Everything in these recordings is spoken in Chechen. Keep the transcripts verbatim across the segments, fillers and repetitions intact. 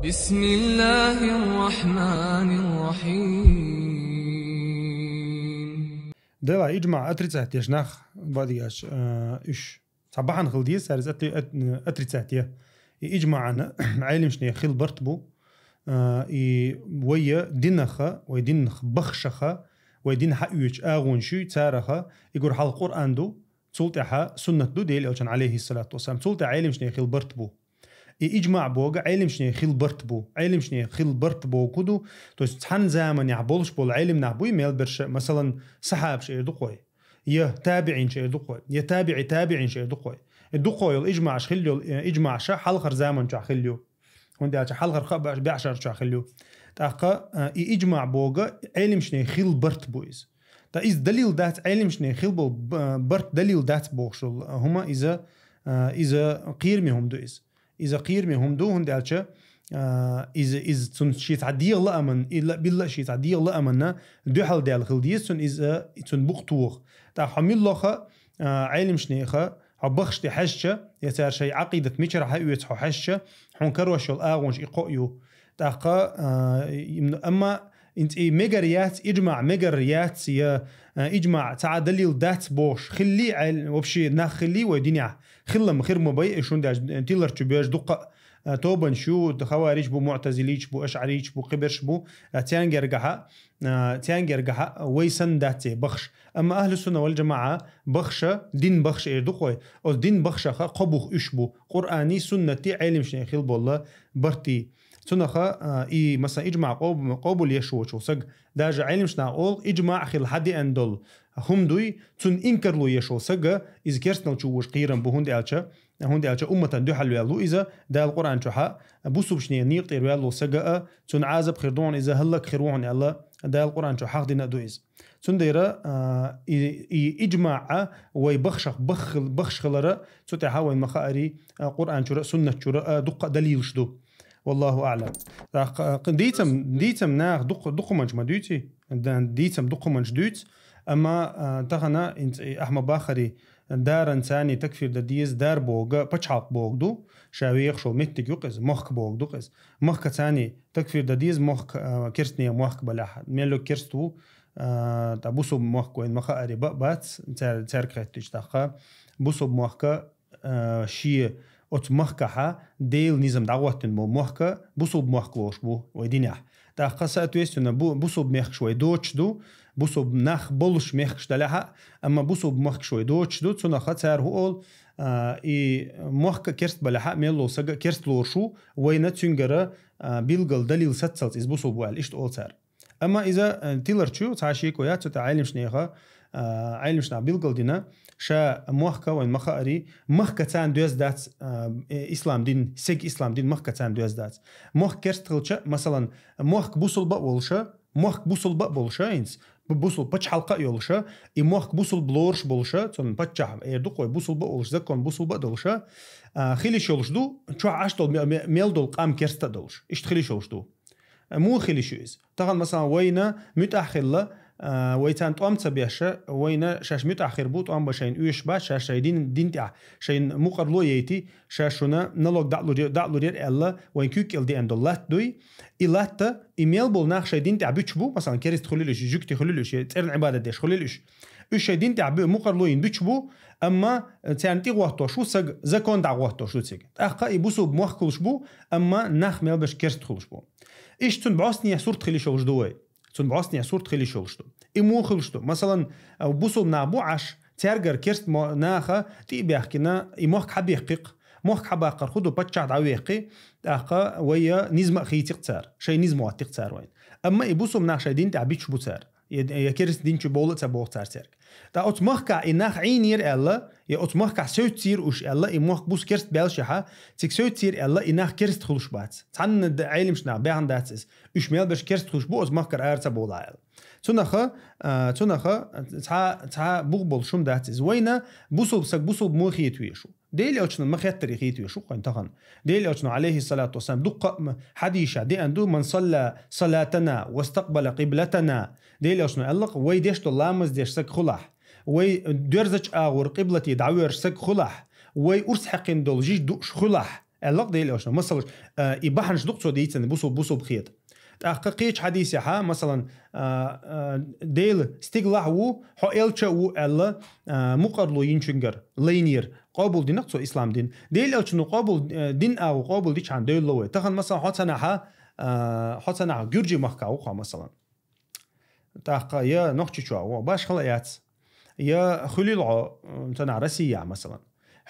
بسم الله الرحمن الرحيم. Дела иджмаъ отрицать деш нах бадияш, э, уьш. Ца бахьан хил деза, цар из отри-, от-, отрицать я. И иджмаъана Ӏелимшне хил барт бу, э, и вайя динаха, вай динах бахшаха, вай дин хьаъюча агӀун шуй, цараха, и гур хьалха Къуръан ду, цул тӀаьхьа суннат ду, Дела Элчан, алейхиссалату вассалам. Цул тӀаьхьа Ӏелимшне хил барт бу. И иджмаъ бога Ӏелимшне хил барт бу. Ӏелимшне хил барт бога ку ду, то есть цхьан заманехь болуш болу Ӏелим нах буй, мел берша, масалан, сахьабаш эр ду кхой. Я табиӀинаш эр ду кхой. Я табиӀи табиӀинаш эр ду кхой. И дукхо йолу иджмаъаш хил йолу, э, иджмаъаша хьалхар заман чохь хил ю. ХӀунда аьлча хьалхар ха беш беӀшар чохь хил ю. ТӀаккха, э, и иджмаъ бога Ӏелимшне хил барт бу иза. Ткъа иза далил дац, Ӏелимшне хил болу б-, барт далил дац бохуш долу хӀума иза, э, иза кхераме хӀума ду иза. Иза кхераме хӀума ду, хӀунда аьлча, а, иза, иза цунна шен цхьа дегӀан лааман, и ла-, билла а шен цхьа дегӀан лааманна дуьхьал даьлла хила деза цунна иза, цунна букъ тоха. ТӀаккха хьо муьлхха, а, Ӏелимшнеха, хьо бахаш тӀе хьаьжча, я цара шайн Ӏакъидат мичара хьаоьцу хьо хьаьжча, хьуна карош йолу агӀонаш и кхоъ ю. ТӀаккха, а, им-, амма ХӀинца и мегар яц, иджмаъ мегар яц, я, э, иджмаъ цхьа а далил дац бохуш хилли, Ӏел-, вообще нах хилли вай динехь. Хилла-м хир ма бай, и шун деш, э, тилар чу боьжа дуккха, э, тобанаш ю, д-, хавариш бу, муътазилич бу, ашъарич бу, кхиберш бу, э, цаьнгергахьа, э, цаьнгергахьа вай санна дац цӀе бахаш. Амма ахлу сунна вал джамаъа бахша, дин бахша эр ду кхой. Оцу дин бахшаха кхо бух уьш бу. Къуръани, суннати, Ӏелимшне хил болла барти. Цунаха, а, и, масалан, иджмаъ къоб-, къобул еш воцу саг, даже Ӏелимшна олу, иджмаъ хила хьадеана долу хӀума дуй, цунна инкарло еш волу сага, иза керстанал чу вожа кхерам бу, хӀунда аьлча, хӀунда аьлча умматан дуьхьал ваьлла ву иза, Дала Къуръан чохьа, бусубчне некъа тӀера ваьлла волу сага а, цунна Ӏазаб хир ду хьуна иза, хӀаллак хир ву хьуна аьлла, Дала Къуръан чохь хьахдина а ду иза. Цундела, а, и, и иджмаъа вай бахшах бах-, бахш хилара, цу тӀаьхьа вайн ма хаари, а, Къуръан чура а, суннат чура а дуккха а далилаш ду. Валлаху аълам. ТӀаккха, а, дийцам, дийцам наха дукха-, дукхуманча ма дуьйций? Да, дийцам дукхуманча дуьйц. Амма, а, тахана инца и ахьма бахари даран цани такфир да деза, дар бога, пачхьалкх бога ду, ша вехаш волу меттиг юкъ иза, мохк бога ду иза. Мохка цани такфир да деза, мохк, а, керстне мохк баляхьа. Мелло керст ву, а, та бусуб мохк вайн ма хаари ба-, бац, цар-, цаьрга хеттич тахха. Бусуб мохка, а, ши оцу махкахьа Дела низам дӀагӀоттина бу мохка, бусуб мохк лош бу вай динехь. ТӀаккха, соответственно, бу-, бусуб мехкаш вай доцуш ду, бусуб нах болуш мехкаш даляхьа, амма бусуб махкаш вай доцуш ду, цунаха цара хӀу олу, а, и мохка керст баляхьа, мелло сага керст лоруш ву, вайна цуьнгара, а, билгал далил саццалц иза бусуб ву аьлла, иштта олу цара. Амма иза, э, тилар чу, цхьа шеко яц, цу тӀа Ӏелимшнеха, а, Ӏелимшна билгал дина, ша мохка вайн ма хаари, махка царна доьзна дац, а, э, ислам дин, сег ислам дин махка царна доьзна дац. Мохк керст хилча, масалан, мохк бусулба а волуша, мохк бусулба а болуша, инц, бу-, бусул пачхьалкха а йолуша, и мохк бусулба лоруш болуша, цунна паччахь эр ду кхой бусулба а волуш, закон бусулба а долуша, а, хилиш йолуш ду, чохь Ӏаш долу ме-, ме-, мел долу къам керста а долуш. Иштта хилиш йолуш ду. Муха хилиш ю иза? Тахана, масалан, вайна муьтӀахь хилла, а, вай царна тӀом ца беша, вайна шаьш муьтӀахь хир бу, тӀом бан шайна оьшуш бац, шаьш шайн дин, дин тӀехь, шайн мукъарло а яйти, шаьш шуна налог дӀалур, дӀалур яра аьлла, вайн куьг кӀел деана долу латта дуй. И латта, и мел болу нах шайн дин тӀехь буьтуш бу, масалан, керист хуьлуьлуш, жуьгти хуьлуьлуш, цӀерна Ӏибадат деш хуьлуьлуш. Уьш шайн дин тӀехь бу-, мукъарло йина буьтуш бу, амма царна тӀе гӀоттош ву саг, закон дӀагӀоттош ву цига. ТӀаккха и бусулба мохк хуьлуш бу, амма нах мел беш керст хуьлуш бу. Иштта цунна бӀостанехьа сурт хилиш йолуш ду вай. Цунна бӀостанехьа сурт хилиш йолуш ду. И муха хилуш ду? Масалан, а, бусулба нах бу Ӏаш, цаьргара керст мо-, наха тӀе а баьхкина, и мохк хьабеккхикх. Мохк хьабаккхар хӀу ду, паччахь дӀавеккхи, тӀаккха вайя низма а хийцикх цара, шайн низма хӀоттикх цара вайна. Амма и бусулба нах шайн дин тӀехь буьтуш бу цара. Я, я керст дин чу бовла а ца боху цара цаьрга. Ткъа оцу махкахь и нах Ӏийнера аьлла, я оцу махкахь севццийра уьш аьлла, и мохк бус керст баьлшехьа, цига севццийра аьлла, и нах керст хуьлуш бац. Цхьанна д-, Ӏелимаш нах баьхна дац иза. Уьш мел беш керст хуьлуш бу, оцу махкара ара ца бовлахь аьлла. Цунаха, а, цунаха цхьа, цхьа бух болу шум дац иза. Вайна бусулба саг бусулба муха хета везаш ву? Дела Элчанан ма хеттаре хета везаш ву кхойн тахана. Дела Элчано, алейхиссалату вассалам, дуккха а м-, хьадийша деана ду, «Ман салла салатана вастакъбала къиблатана». Дела Элчано аьллакъ, вай деш долу ламаз деш саг хулахь, вай доьрзачу агӀор къиблате дӀавоьрзуш саг хулахь, вай урс хьекхина долу жиж дууш хулахь, Аьлла-кх Дела элчано, масала, а, и бахьанаш ду-кх цо дийцина бусалба, бусалба хета. ТӀаккха кхечу хьадисехьа, масалан, а, а, Дела стигалахь а ву, хьо элча а ву аьлла, а, мукъарло йинчуьнгара лайнера къобал дина-кх цо ислам дин. Дела элчано къобал, а, дин агӀо къобал дичхьана девлла вай. Тахана, масалан, хьо цхьанахьа, а, хьо цхьанахьа Гуьржий-махкахь ву-кх хьо, масалан. ТӀаккха я Нохчийчохь ву, башхала яц. Я хуьлийла хьо, м, цхьанахьа Россияхь, масалан.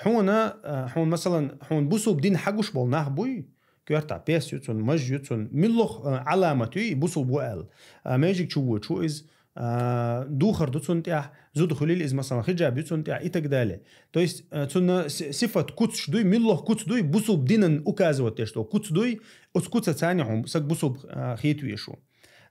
Хьуна, а, хьуна, масалан, хьуна бусалба дин хьагуш болу нах буй, коьртахь пес ю цунна, маж ю цунна, муьлхха, а, Ӏаламат ю и бусалба ву аьлла. А, маьждиг чу воьдуш ву иза, а, духар ду цунна тӀехь, зуда хуьлийла иза, масалан, хиджаб ю цунна тӀехь и так далее. То есть, а, цунна си-, сифат куцаш дуй, муьлхха куц дуй, бусалба динан указывать деш долу куц дуй, оцу куца царна хьуна саг бусалба, а, хета везаш ву.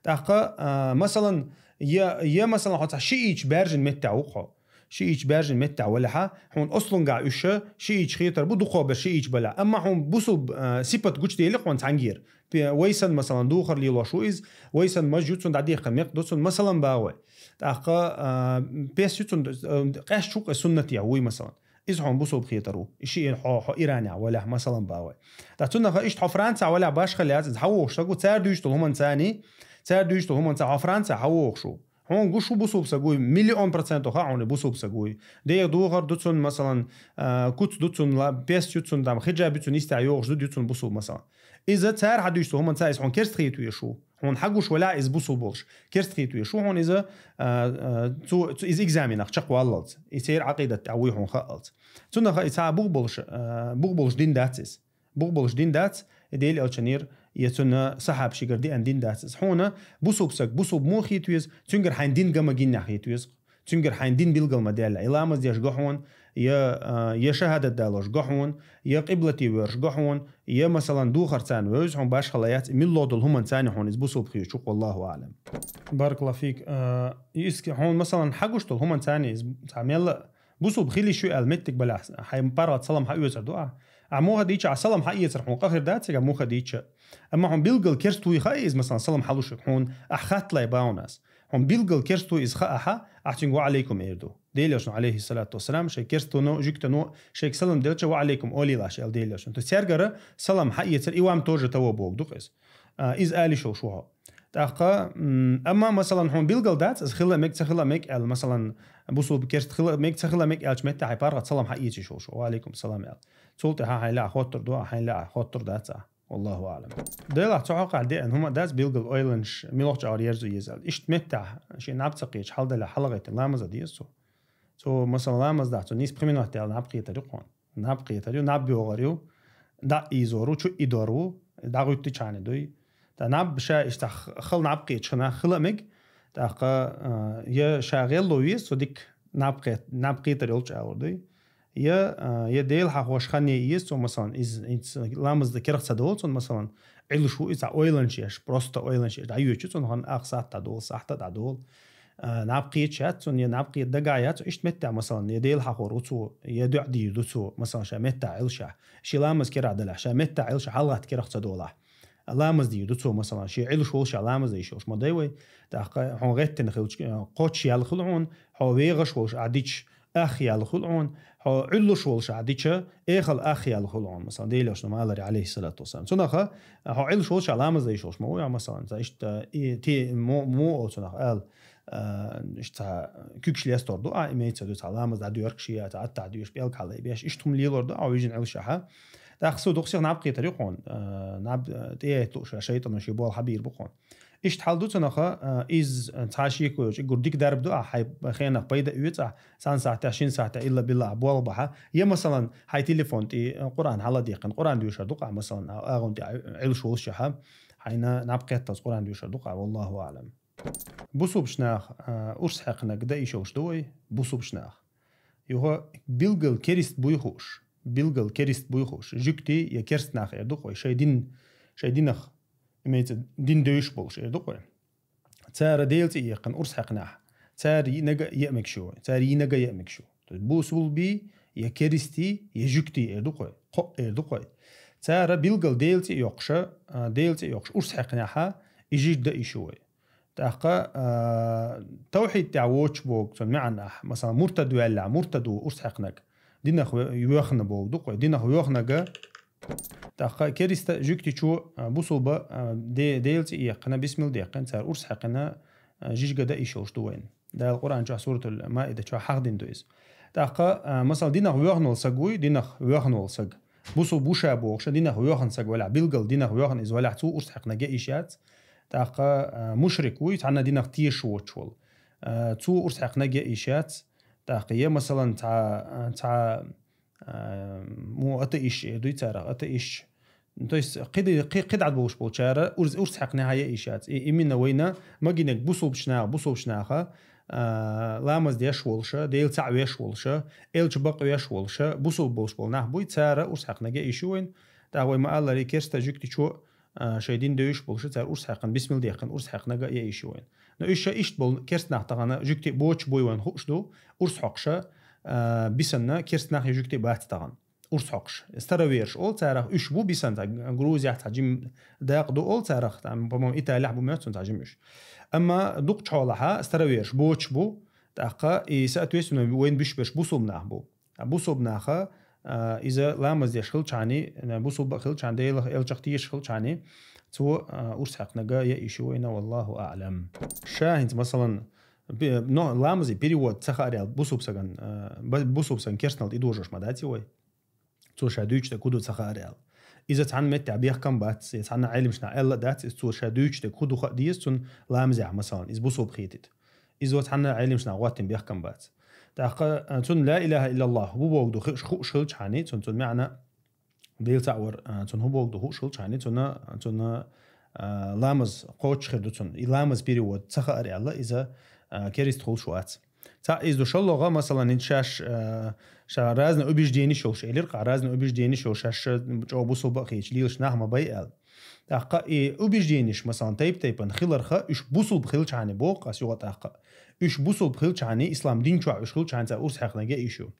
ТӀаккха, а, масалан, я, я, масалан, хьо цхьа шиӀиташ баьржина меттехь ву-кх хьо. ШиӀиташ баьржина меттехь валахьа, хьуна ослунгахь уьш шиӀиташ хетар бу, дукхахберш шиӀиташ балахь. Амма хьуна бусалба, а, сипат гучудели хьуна цхьаьнгара. Пе-, вай санна, масалан, духар лелош ву иза, вай санна маж ю цунна, дӀадехка мекх ду цунна, масалан, боху вай. ТӀаккха, а, пес ю цунна, а, къаьсташ ву-кх и суннатехь вуй, масалан. Иза хьуна бусалба хетар ву. И шиъ хьо, хьо Иранехь валахь, масалан, боху вай. ТӀаккха цунах иштта хьо Францехь валахь, башхала яц иза, хьан вохуш саг ву, цара дуьйцуш долу хӀуманца царна, цара дуьйцуш долу хӀуманца хьо Францехь хьан вохуш ву. Хьуна гуш ву бусалба саг вуй, миллион процентов хаьа хьуна бусалба саг вуй. ДегӀа духар ду цунна, масалан, а, куц ду цунна, ла-, пес ю цунна, там, хиджаб ю цунна, йистехь йогӀуш зуда ю цунна бусалба, масалан. Иза цара хьан дуьйцуш долу хӀуманца иза хьуна керста хета везаш ву. Хьуна хьагуш валахь иза бусалба болуш, керста хета везаш ву хьуна иза, а, а, цу, цу, иза экзаменах чекхваллалц. И церан Ӏакъидат тӀехь вуй хьуна хаалц. Цунах и цхьа бух болуш, а, бух болуш дин дац иза. Бух болуш дин дац, и Дела элчанера, я цунна сахьабашкара деана дин дац иза. Хьуна бусалба саг бусалба муха хета веза, цуьнгара хьайн дин ган ма гинехь хета веза. Цуьнгара хьайн дин билгал ма даьллехь. Я ламаз деш го хьуна, я, а, я шахӀадат далош го хьуна, я къиблате воьрзуш го хьуна, я, масалан, духарца вевза хьуна, башхала яц, и муьлхха долу хӀуманца хьуна иза бусалба хеташ ву-кх, валлаху аӀлам. Баракаллаху фик. А, иза хьуна, масалан, хьагуш долу хӀуманца иза цхьа мелла а бусалба хила йиш ю аьлла меттиг балахь, хьайн паргӀат салам хьаоьцур ду ахь. Ахь муха дийча, ахь салам хьаэцар хьуна къа хир дац, цига муха дийча. Амма хьуна билггал керста вуй хаьий иза, масалан, салам хьалуш верг хьуна, ахь хаттале бахьанас. Хьуна билггал керста вуй иза хаахьа, ахь цуьнга ва Ӏалайкум эр ду. Дела элчано, Ӏалайхиссалату вассалам, шайн керстано, жуьгтано, шайга салам делча, ва Ӏалайкум олийла аш аьлла Дела элчано. То есть цаьргара салам хьаэцар, и вам тоже того бохург ду-кх иза. А, иза ала йиш йолуш ву хьо. ТӀаккха, м, амма, масалан, хьуна билггал дац, иза хила а мега, ца хила а мега аьлла, масалан, бусалба керста хила а мега, ца хила а мега аьллачу меттехь хьайн паргӀат салам хьаэца йиш йолуш ву, ва Ӏалайкум салам аьлла. Цул тӀаьхьа хьайн лаахь хоттур ду, хьайн лаахь хоттур дац ахь. Валлаху аӀлам. Делахь цу хьокъехь деана хӀума дац, билггал ойланаш, муьлхачу агӀор ерзо еза аьлла. Иштта меттехь, шен наб ца кхеташ, хьалдалехь, хьалагӀиттина ламаз а деза цо. Цо, масалан, ламаз дахь, цунна нийса пхи минот яьлла наб кхетар ю кхуна. Наб кхетар ю, наб йогӀур ю, дӀа а ийзор ву, чу а идор ву, дӀагӀуьттичхьана дуй. ТӀаккха наб ша иштта х-, хала наб кхеташ хина хила а мега, тӀаккха, а, я ша гӀелло веза, цо дика наб кхет-, наб кхетар йолчу агӀор дуй. Я, а, я Дела хьахош хан е еза цо, масалан, из, из ламаз дан керах ца долу цунна, масалан, Ӏилуш ву иза, ойланаш еш, просто ойланаш еш, дӀайоьчу цунна хан, ах сахьт дӀадолу, сахьт дӀадолу. А, наб кхеташ яц цунна, я наб кхета дагахь яц, иштта меттехь, масалан, я Дела хьахор ву цо, я дуӀа дийр ду цо, масалан, ша меттахь Ӏилшахь. Шен ламаз керахь далахь, ша меттахь Ӏилшахь, хьалагӀатта керах ца долахь. Ламаз дийр ду цо, масалан, шен Ӏилуш волуша ламаз дайш йолуш ма дай вай. ТӀаккха хьуна гӀеттина хилча, кхоччуш ял хуьлу хьуна, хьо вегӀаш волуш ахь дича, ах ял хуьлу хьуна, хьо Ӏуьллуш волуш ахь дича, эхал ах ял хуьлу хьуна, масалан, Дела элчано ма аллара, Ӏалайхиссалату вассалам. Цунах, хьо Ӏилуш волуша ламаз дайш йолуш ма ву, масалан, ца иштта, и, те, мо, мо олу цунах ала, а, иштта цхьа куьгаш лестор ду, а, имеется в виду, цхьа ламаз дӀадоьркаш я, цхьа аттахь доьшу, пӀелг хьалайбеш, иштта хӀума лелор ду, а, вижина Ӏилшахьа. ТӀаккха со дукха сиха наб кхетар ю хьуна, а, наб, а, тӀеэтту ша шайтӀано шен болу хьабийр бу хьуна. Иштта хьал ду цунах, а, из, а, цхьа шеко йолчу, и гур дика дарба ду, а, хьайн хенах пайда оьцу, а, цхьана сахьтехь, шина сахьтехь, илла билла, а, болх бахьа. Я, масалан, хьайн телефон тӀе, а, Къуръан хьаладаьккхина, Къуръан доьшур ду-кх, а, масалан, а, агӀон тӀе Ӏилуш волуш ахь, хьайна наб кхетталц Къуръан доьшур ду-кх, а, валлаху аӀлам. Бусубаш нах, а, урс хьекхнаг даийш йолуш ду вай, бусубаш нах. Юха билггал керист буй хууш, билггал керист буй хууш, жуьгти я керст нах эр ду-кх вай, шайн дин, шайн динах, имеется, дин девзаш болуш эр ду-кх вай. Цара Делан цӀе яьккхина урс хьекхнехь, цара йиънага а еа мегаш ю вай, цара йиънага а еа мегаш ю. То есть бусулби, я керисти, я жуьгти эр ду-кх вай, кхоъ эр ду-кх вай. Цара билггал Делан цӀе йоккхуша, а, Делан цӀе йоккхуш урс хьекхнехьа, и жижиг даийш ю вай. ТӀаккха, а, тавхьид тӀехь воцуш боху цунна маьӀна ахь, масалан, муртад ваьллехь, муртад ву урс хьекхнаг, динах ве-, воьхна боху ду-кх вай, динах воьхнага, ТӀаккха керста жугтичо, а, бусулба, а, де-, Дела цӀи яьккхина, бисмилла даьккхина, цар урс хьаькхина, а, жижига даийш йолуш ду вайна. Дала Къуръан чохь, Суратул Маида чохь хьахдина ду иза. ТӀаккха, а, масала, динах воьхна волу саг вуй, динах воьхна волу саг. Бусулба ву ша бохуш, динах воьхна саг валахь, билггал динах воьхна иза валахь, цо урс хьаькхина га йиш яц. ТӀаккха, а, мушрик вуй, цхьанна динах тешаш воцуш волу. А, цо урс хьаькхина га йиш яц. ТӀаккха я, масалан, цхьа, а, цхьа, а, му атеисташ эр дуй царах, атеисташ. То есть, кхиди-, кхи-, кхидӀа болуш болчара урс-, урс хьаькхна хьан я йиш яц. И именно вайна магинарг бусулбачу наха, бусулбачу наха, а, ламаз деш волуша, Дела цхьаъ веш волуша, элча бакъ веш волуша, бусулба болуш болу нах буй, цара урс хьаькхна га йиш ю вайна. ТӀаккха вай ма-аллара, керста жугтичо, а, шайн дин девзаш болуша, цара урс хьаькхна, бисмилла даьккхина, урс хьаькхна га я йиш ю вайна. Но уьш ша иштта болу керста нах тахана, жугти боцуш буй вайна хууш ду, урс хьокхуша, а, бисанна керста нах я жугти бац тахана. Урс хьокхуш. Староверш олу царах, уьш бу бисанна, цхьа Грузияхь цхьа жим дакъа ду олу царах, там, по-моему, Италияхь бу моьтту цхьа жим уьш. Амма дукхачу хьолахьа староверш боцуш бу, тӀаккха и, соответственно, вайн буьш берш бусулба нах бу. А бусулба наха, а, иза ламаз деш хилчхьани, бусулба хилчхьани, Делах, элчах тешаш хилчхьани, цо, а, урс хьаькхна га я йиш ю вайна, валлаху аълам. Ша хӀинца, масалан, би-, но ламазе перевод ца хаар аьлла, бусулба саган, а, ба-, бусулба саган керстанал тӀедожош ма дац и вай. Цо ша дуьйцуш дерг хӀун ду ца хаар аьлла. Иза цхьанна меттехь бехкам бац, я цхьанна Ӏелимашна аьлла а дац, иза цо ша дуьйцуш дерг хӀун ду хаа деза цунна ламазехь, масалан, иза бусулба хетийта. Иза цхьанна Ӏелимашна гӀоттина бехкам бац. ТӀаккха, а, цунна ла илаха иллаллах хӀун боху ду хи-, хууш хилчхьани, цунна, цунна маьӀна Дела цхьаъ вар, а, цунна хӀун боху ду хууш хилчхьани, цунна, цунна, а, ламаз кхочуш хир ду цунна. И ламаз перевод ца хаар аьлла, иза, а, керста хуьлуш вац. Цхьаъ иза ду шолгӀа, масалан, хӀинца шаьш, а, ша разные убежденеш йолуш элира-кх, разные убежденеш йолуш шаьш, а, чӀогӀа бусулба а хеташ лелаш нах ма бай аьлла. ТӀаккха и убежденеш, масалан, тайп-тайпана хиларха, уьш бусулба хилчхьани боху ас юха тӀаккха. Уьш бусулба хилчхьани, ислам дин чохь уьш хилчхьани, цара урс хьаькхна га йиш ю.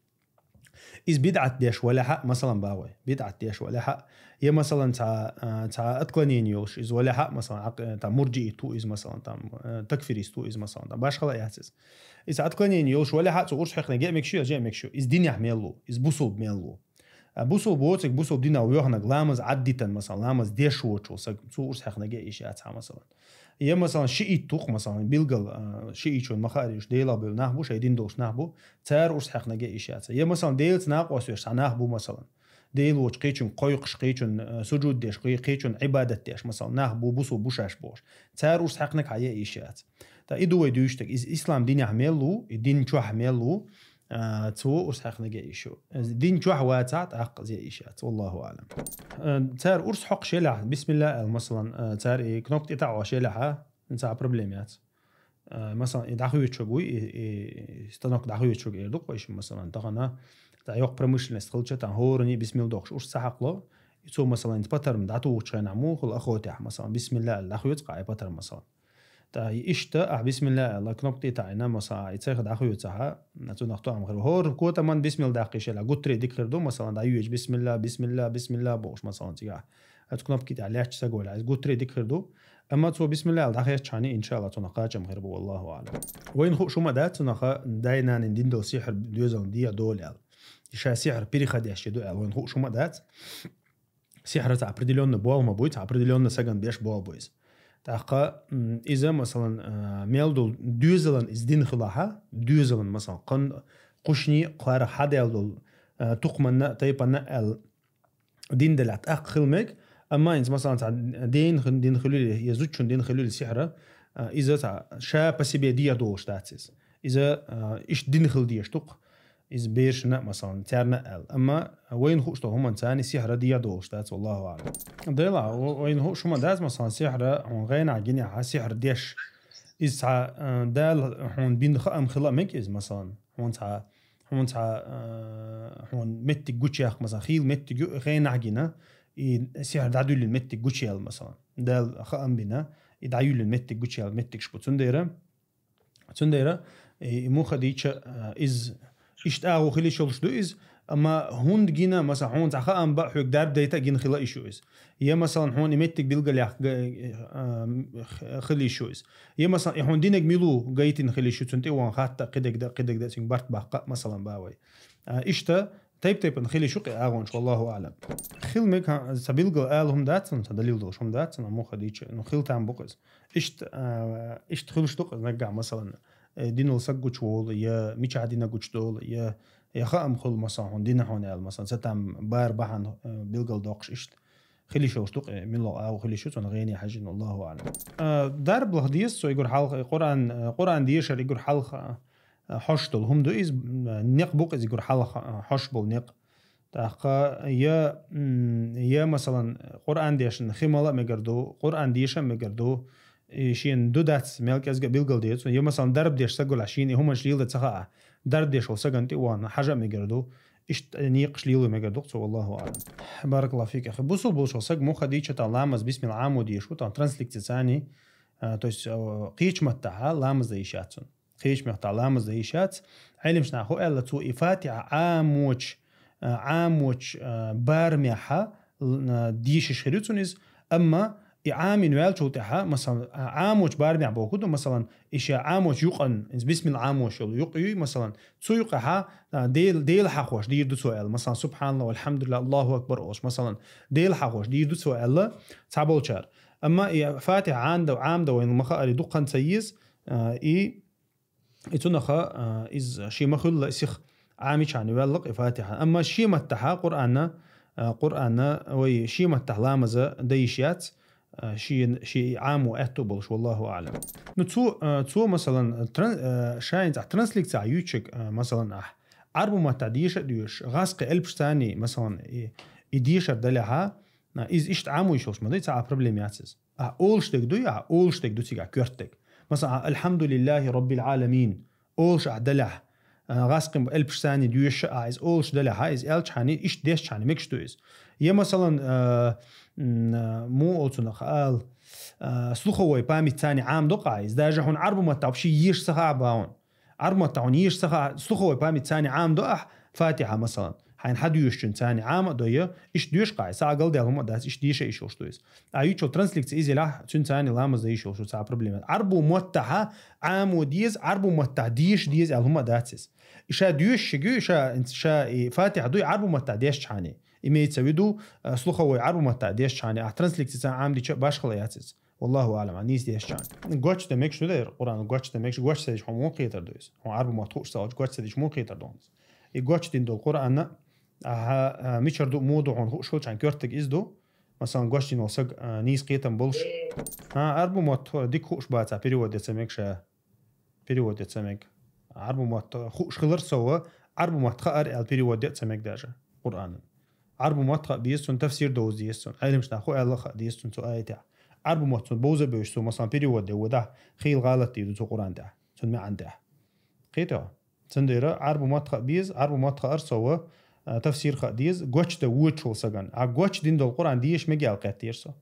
Иза бидӀат деш валахьа, масалан, бан вай. БидӀат деш валахьа, я, масалан, цхьа, а, цхьа отклонение йолуш иза валахьа, масалан, Ӏакъ-, там, мурджиит ву иза, масалан, там, э, такфирист ву иза, масалан, там, башхала а яц иза. Иза отклонение йолуш валахьа, цо урс хьаькхна га мегаш ю, я же мегаш ю. Иза динехь мел ву, иза бусулба мел ву. А бусулба воцург, бусулба динах воьхнарг, ламаз Ӏаддитан, масалан, ламаз деш воцуш волу саг, цо урс хьаькхна га йиш яц хьа, масалан. Я, масалан, шиит ву-кх, масалан, билггал, а, шиитчун ма хаара уьш, Делах бевлла нах бу, шайн дин долуш нах бу, цара урс хьаькхна га йиш яц. Я, масалан, Делаца накъост веш цхьа нах бу, масалан. Дела воцуш кхечун кхойкхуш, кхечун, а, сужуд деш, кхе-, кхечун Ӏибадат деш, масалан, нах бу, бусулба бу шаьш бохуш. Цара урс хьаькхнарг хьан я йиш яц. Ткъа и ду вай дуьйцуш дерг, иза ислам динехь мел ву, и дин чохь мел ву, а, цо урс хьаькхна га йиш ю. Дин чохь вацахь, тӀаккха иза я йиш яц. Валлаху аълам. А, цара урс хьокхуш елахь, бисмилла аьлла, масалан, а, цара и кнопка тӀетаӀош елахьа, цхьа проблема яц. А, масалан, и дӀахоьцуш вуй, и, и станок дӀахоьцуш эр ду-кх вай шимма, масалан, тахана, цхьа йоккха промышленность хилча, тахана хӀоранна бисмилла дохуш урс ца хьакхало, и цо, масалан, хӀинца патарм дӀатухучу хенахь муха хила охотехь, масалан, бисмилла аьлла дӀахоьцу-кх и патарм, масалан. Ткъа иштта, ахь бисмилла аьлла, кнопка тӀе таӀийна, масала, и цайх дӀахоьцахьа, цунах тоам хир. ХӀора котаман бисмилла даккхийша аьлла, гуттаре дика хир ду, масалан, дӀайоьдуш бисмилла, бисмилла, бисмилла бохуш, масалан, цигахь. Оцу кнопки тӀехь лаьтташ саг валахь, иза гуттаре дика хир ду. Амма цо бисмилла аьлла дӀахецчхьана, иншалла, цунах кхачам хир бу, валлаху аълам. Вайна хууш хӀума дац, цунах дай-наний дин долу сихьр доьзална дехьа долу аьлла. Ша сихьр переходящий ду аьлла, вайна хууш хӀума дац. Сихьра цхьа определённый болх ма буй, цхьа определённый сагана беш болх бу иза. ТӀаккха, м, иза, масалан, а, мел долу доьзалан иза дин хилахьа, доьзалан, масалан, кхан кхушни кхара хьадаьлла долу, а, тукхаманна, тайпанна аьлла дин делахь тӀаккха хила мега, амма хӀинца, масалан, цхьа ден хин дин хилуьли, я зудчун дин хилуьли сихьра, а, иза цхьа ша по себе дехьа долуш дац иза. Иза, а, иштта дин хила дезаш ду-кх. Иза бершина а, масалан, царна а аьлла. Амма вайна хууш долу хӀуманца царна сихьра дехьа долуш дац, валлаху аълам. Делахь, в-, вайна хууш хӀума дац, масалан, сихьра, хьуна гӀенахь гинехьа, сихьр деш. Иза цхьа, а, Дала хьуна бина хаам хила а мега иза, масалан. Хьуна цхьа, хьуна цхьа, а, хьуна меттиг гучуяккха, масалан, хийла меттиг ю, гӀенахь гина, и сихьр дӀадуьллина меттиг гучуяьлла, масалан. Дала хаам бина, и дӀаюьллина меттиг гучуяьлла меттигаш бу. Цундела Цундела, и, и муха дийча, а, иза иштта агӀо хила йиш йолуш ду иза, амма хӀунда гина, масалан, хьуна цхьа хаам баа хьоьга дарба дайта а гина хила йиш ю иза. Я, масалан, хьуна и меттиг билгалъяккха га-, а, х-, хила йиш ю иза. Я, масалан, и хьуна динарг мила ву гайтина хила йиш ю, цунна тӀе ван хатта а, кхидерг дан, кхидерг дан, цуьнга барт баккха а, масалан, бан вай. А, иштта, Тайп-тайпана хила йиш ю-кх агӀонаш, валлаху аӀлам. Хила мег, хӀа, цхьа билггал ала хӀума дац цун, цхьа далил долаш хӀума дац цун, амма хӀама дийцача, ну, хила там бу-кх из. Иштта, а, иштта хуьлуш ду-кх из наггахьа, масалан, э, дин дола саг гучаволу, я мичахьа дина гучадолу, я, я хаам хуьлу, масалан, хьуна дина хьуна аьлла, масалан, цу там бара бахьана, э, билгалдоккхуш иштта. Хила йиш йолуш ду-кх, э, муьлхха агӀо хила йиш ю цунна гӀене хьаьжжина, валлаху аӀлам. Э, дарба лаха деза цо и гур хьалха, э, Къуръан, э, Къуръан дешар и гур хьалха, э, хьош долу хӀума ду иза, м, некъ бу-кх иза и гур хьалха, э, хьош болу некъ. ТӀаккха я, м, я, масалан, Къуръан дешна хи мала а мегар ду, Къуръан деша а мегар ду, и шена ду дац мел кӀезга а билгал деза цунна. Я, масалан, дарба деш саг валахь, шена и хӀуманаш леладан ца хаахь, дарба деш волу сагана тӀе а вахана хьажа а мегар ду. Иштта некъаш лело мегар ду-кх цо, валлаху аӀлам. Баракаллаху фик, ахи. Бусулба волчу саг муха дийча тан ламаз бисмилла Ӏамо деш ву, тан трансликци цани, а, то есть, а, кхечу маттахьа ламаз дан йиш яц цунна. Кхечу меттахь ламаз дан йиш яц. Ӏелимаш наха хӀу аьлла, цо и Фатихьа Ӏамочу, а, Ӏамочу, а, барамехьа, л-, а, дийшиш хир ю цунна иза, амма и Ӏамин ваьллачул тӀаьхьа, масалан, а, Ӏамочу барамехь боху ду, масалан, и ша Ӏамочу юкъан, иза бисмилла Ӏамош йолу юкъ юй, масалан, цу юкъахьа, а, Дел-, Дела хьахош дийр ду цо аьлла, масалан, Субханалла, валхьамдулилла, Аллаху акбар олуш, масалан, Дела хьахош дийр ду цо аьлла, цхьаболчара. Амма и Фатихьа Ӏамда, Ӏамда вайна ма хаари дуккхан ца еза, а, и И цунаха, а, иза шен ма-хуьллу и сиха Ӏамичхьана ваьлла-кх и Фатихьа. Амма шен маттахьа Къуръанна, а, Къуръанна, вай, шен маттахь ламаза дан йиш яц, а, шен, шен и Ӏамо аьтту болуш, валлаху аӀлам. Ну, цо, а, цо, масалан, тран-, а, шайна цхьа трансликци юьйцург, а, масалан, ахь Ӏарбу маттахь деша а доьшуш, гӀаскхи элпаш царний, масалан, и, и дешар далехьа, а, иза иштта Ӏамо йиш йолуш ма дай, цхьа а проблема яц иза. Ахь олуш дерг дуй, ахь олуш дерг ду цигахь коьртадерг. Масалан, ахь «Алхьамдулиллахи Роббил Ӏаламин» олуш ахь далехь, а, гӀаскхин элпаш царний доьшуш а, ахь иза олуш далехь, ахь иза аьлчхьана, иштта дешчхьана, мегаш ду иза. Я, масалан, а, м, а, муха олу цунах ала, а, слуховой память царний Ӏамадо-кх ахь иза, даже хьуна Ӏарбу маттахь вообще еша ца хаахь бахьана. Ӏарбу маттахь хьуна еша ца хаахь, слуховой память царний Ӏамадо ахь Фатихьа, масалан. Хьайна хьан доьшучун царний Ӏама а дой, иштта доьшуш-кх ахь, цхьа а галдаьлла хӀума а дац, иштта деша йиш йолуш ду иза. А юьйцучул трансликци иза елахь, цуьнан царний ламаз дан йиш йолуш ду, цхьа а проблема яц. Ӏарбу маттахьа Ӏамо деза, Ӏарбу маттахь деша деза аьлла хӀума а дац иза. И ша доьшуш шига, и ша, ша и Фатихьа дуй Ӏарбу маттахь дешчхьана. Имеется в виду, а, слуховой Ӏарбу маттахь дешчхьана, ахь трансликци царна Ӏамадича а башхала яц иза. Валлаху аӀлам, ахь нийса дешчхьана. Гочдан мегаш ду дера, Къуръан гочдан мегаш, гоч ца дича хьуна муха кхетар ду иза. Хьуна Ӏарбу мотт хууш ца волчу гоч ца дича муха кхетар ду хьуна иза. И гочдина долу Къуръанна, ахьа, а, мичара ду, муха ду хьуна хууш хилчхьана коьртаг иза ду. Масалан, гочдина волу саг, а, нийса кхетам болуш. А, Ӏарбу мотт дика хууш бацахь, перевод де ца мега ша. Перевод де ца мега. Ӏарбу мотт хууш хилар сов, Ӏарбу мотт хаар аьлла перевод де ца мега даже Къуръанан. Ӏарбу мотт хаа беза цунна, тафсир довза деза цунна. Ӏелимаш наха хӀу аьлла хаа деза цунна цу аятехь. Ӏарбу мотт цунна бовза а бевзаш цо, масалан, перевод де вадахь, хийла гӀалат дийр ду цо Къуръан тӀехь, цунна маьӀна тӀехь. Кхетий хьо? Цундела Ӏарбу мотт хаа беза, Ӏарбу мотт хаар сов, а, тафсир хаа деза, гочдан воьдуш волу сагана. А гочдина долу Къуръан деша мега аьлла кхеттера со.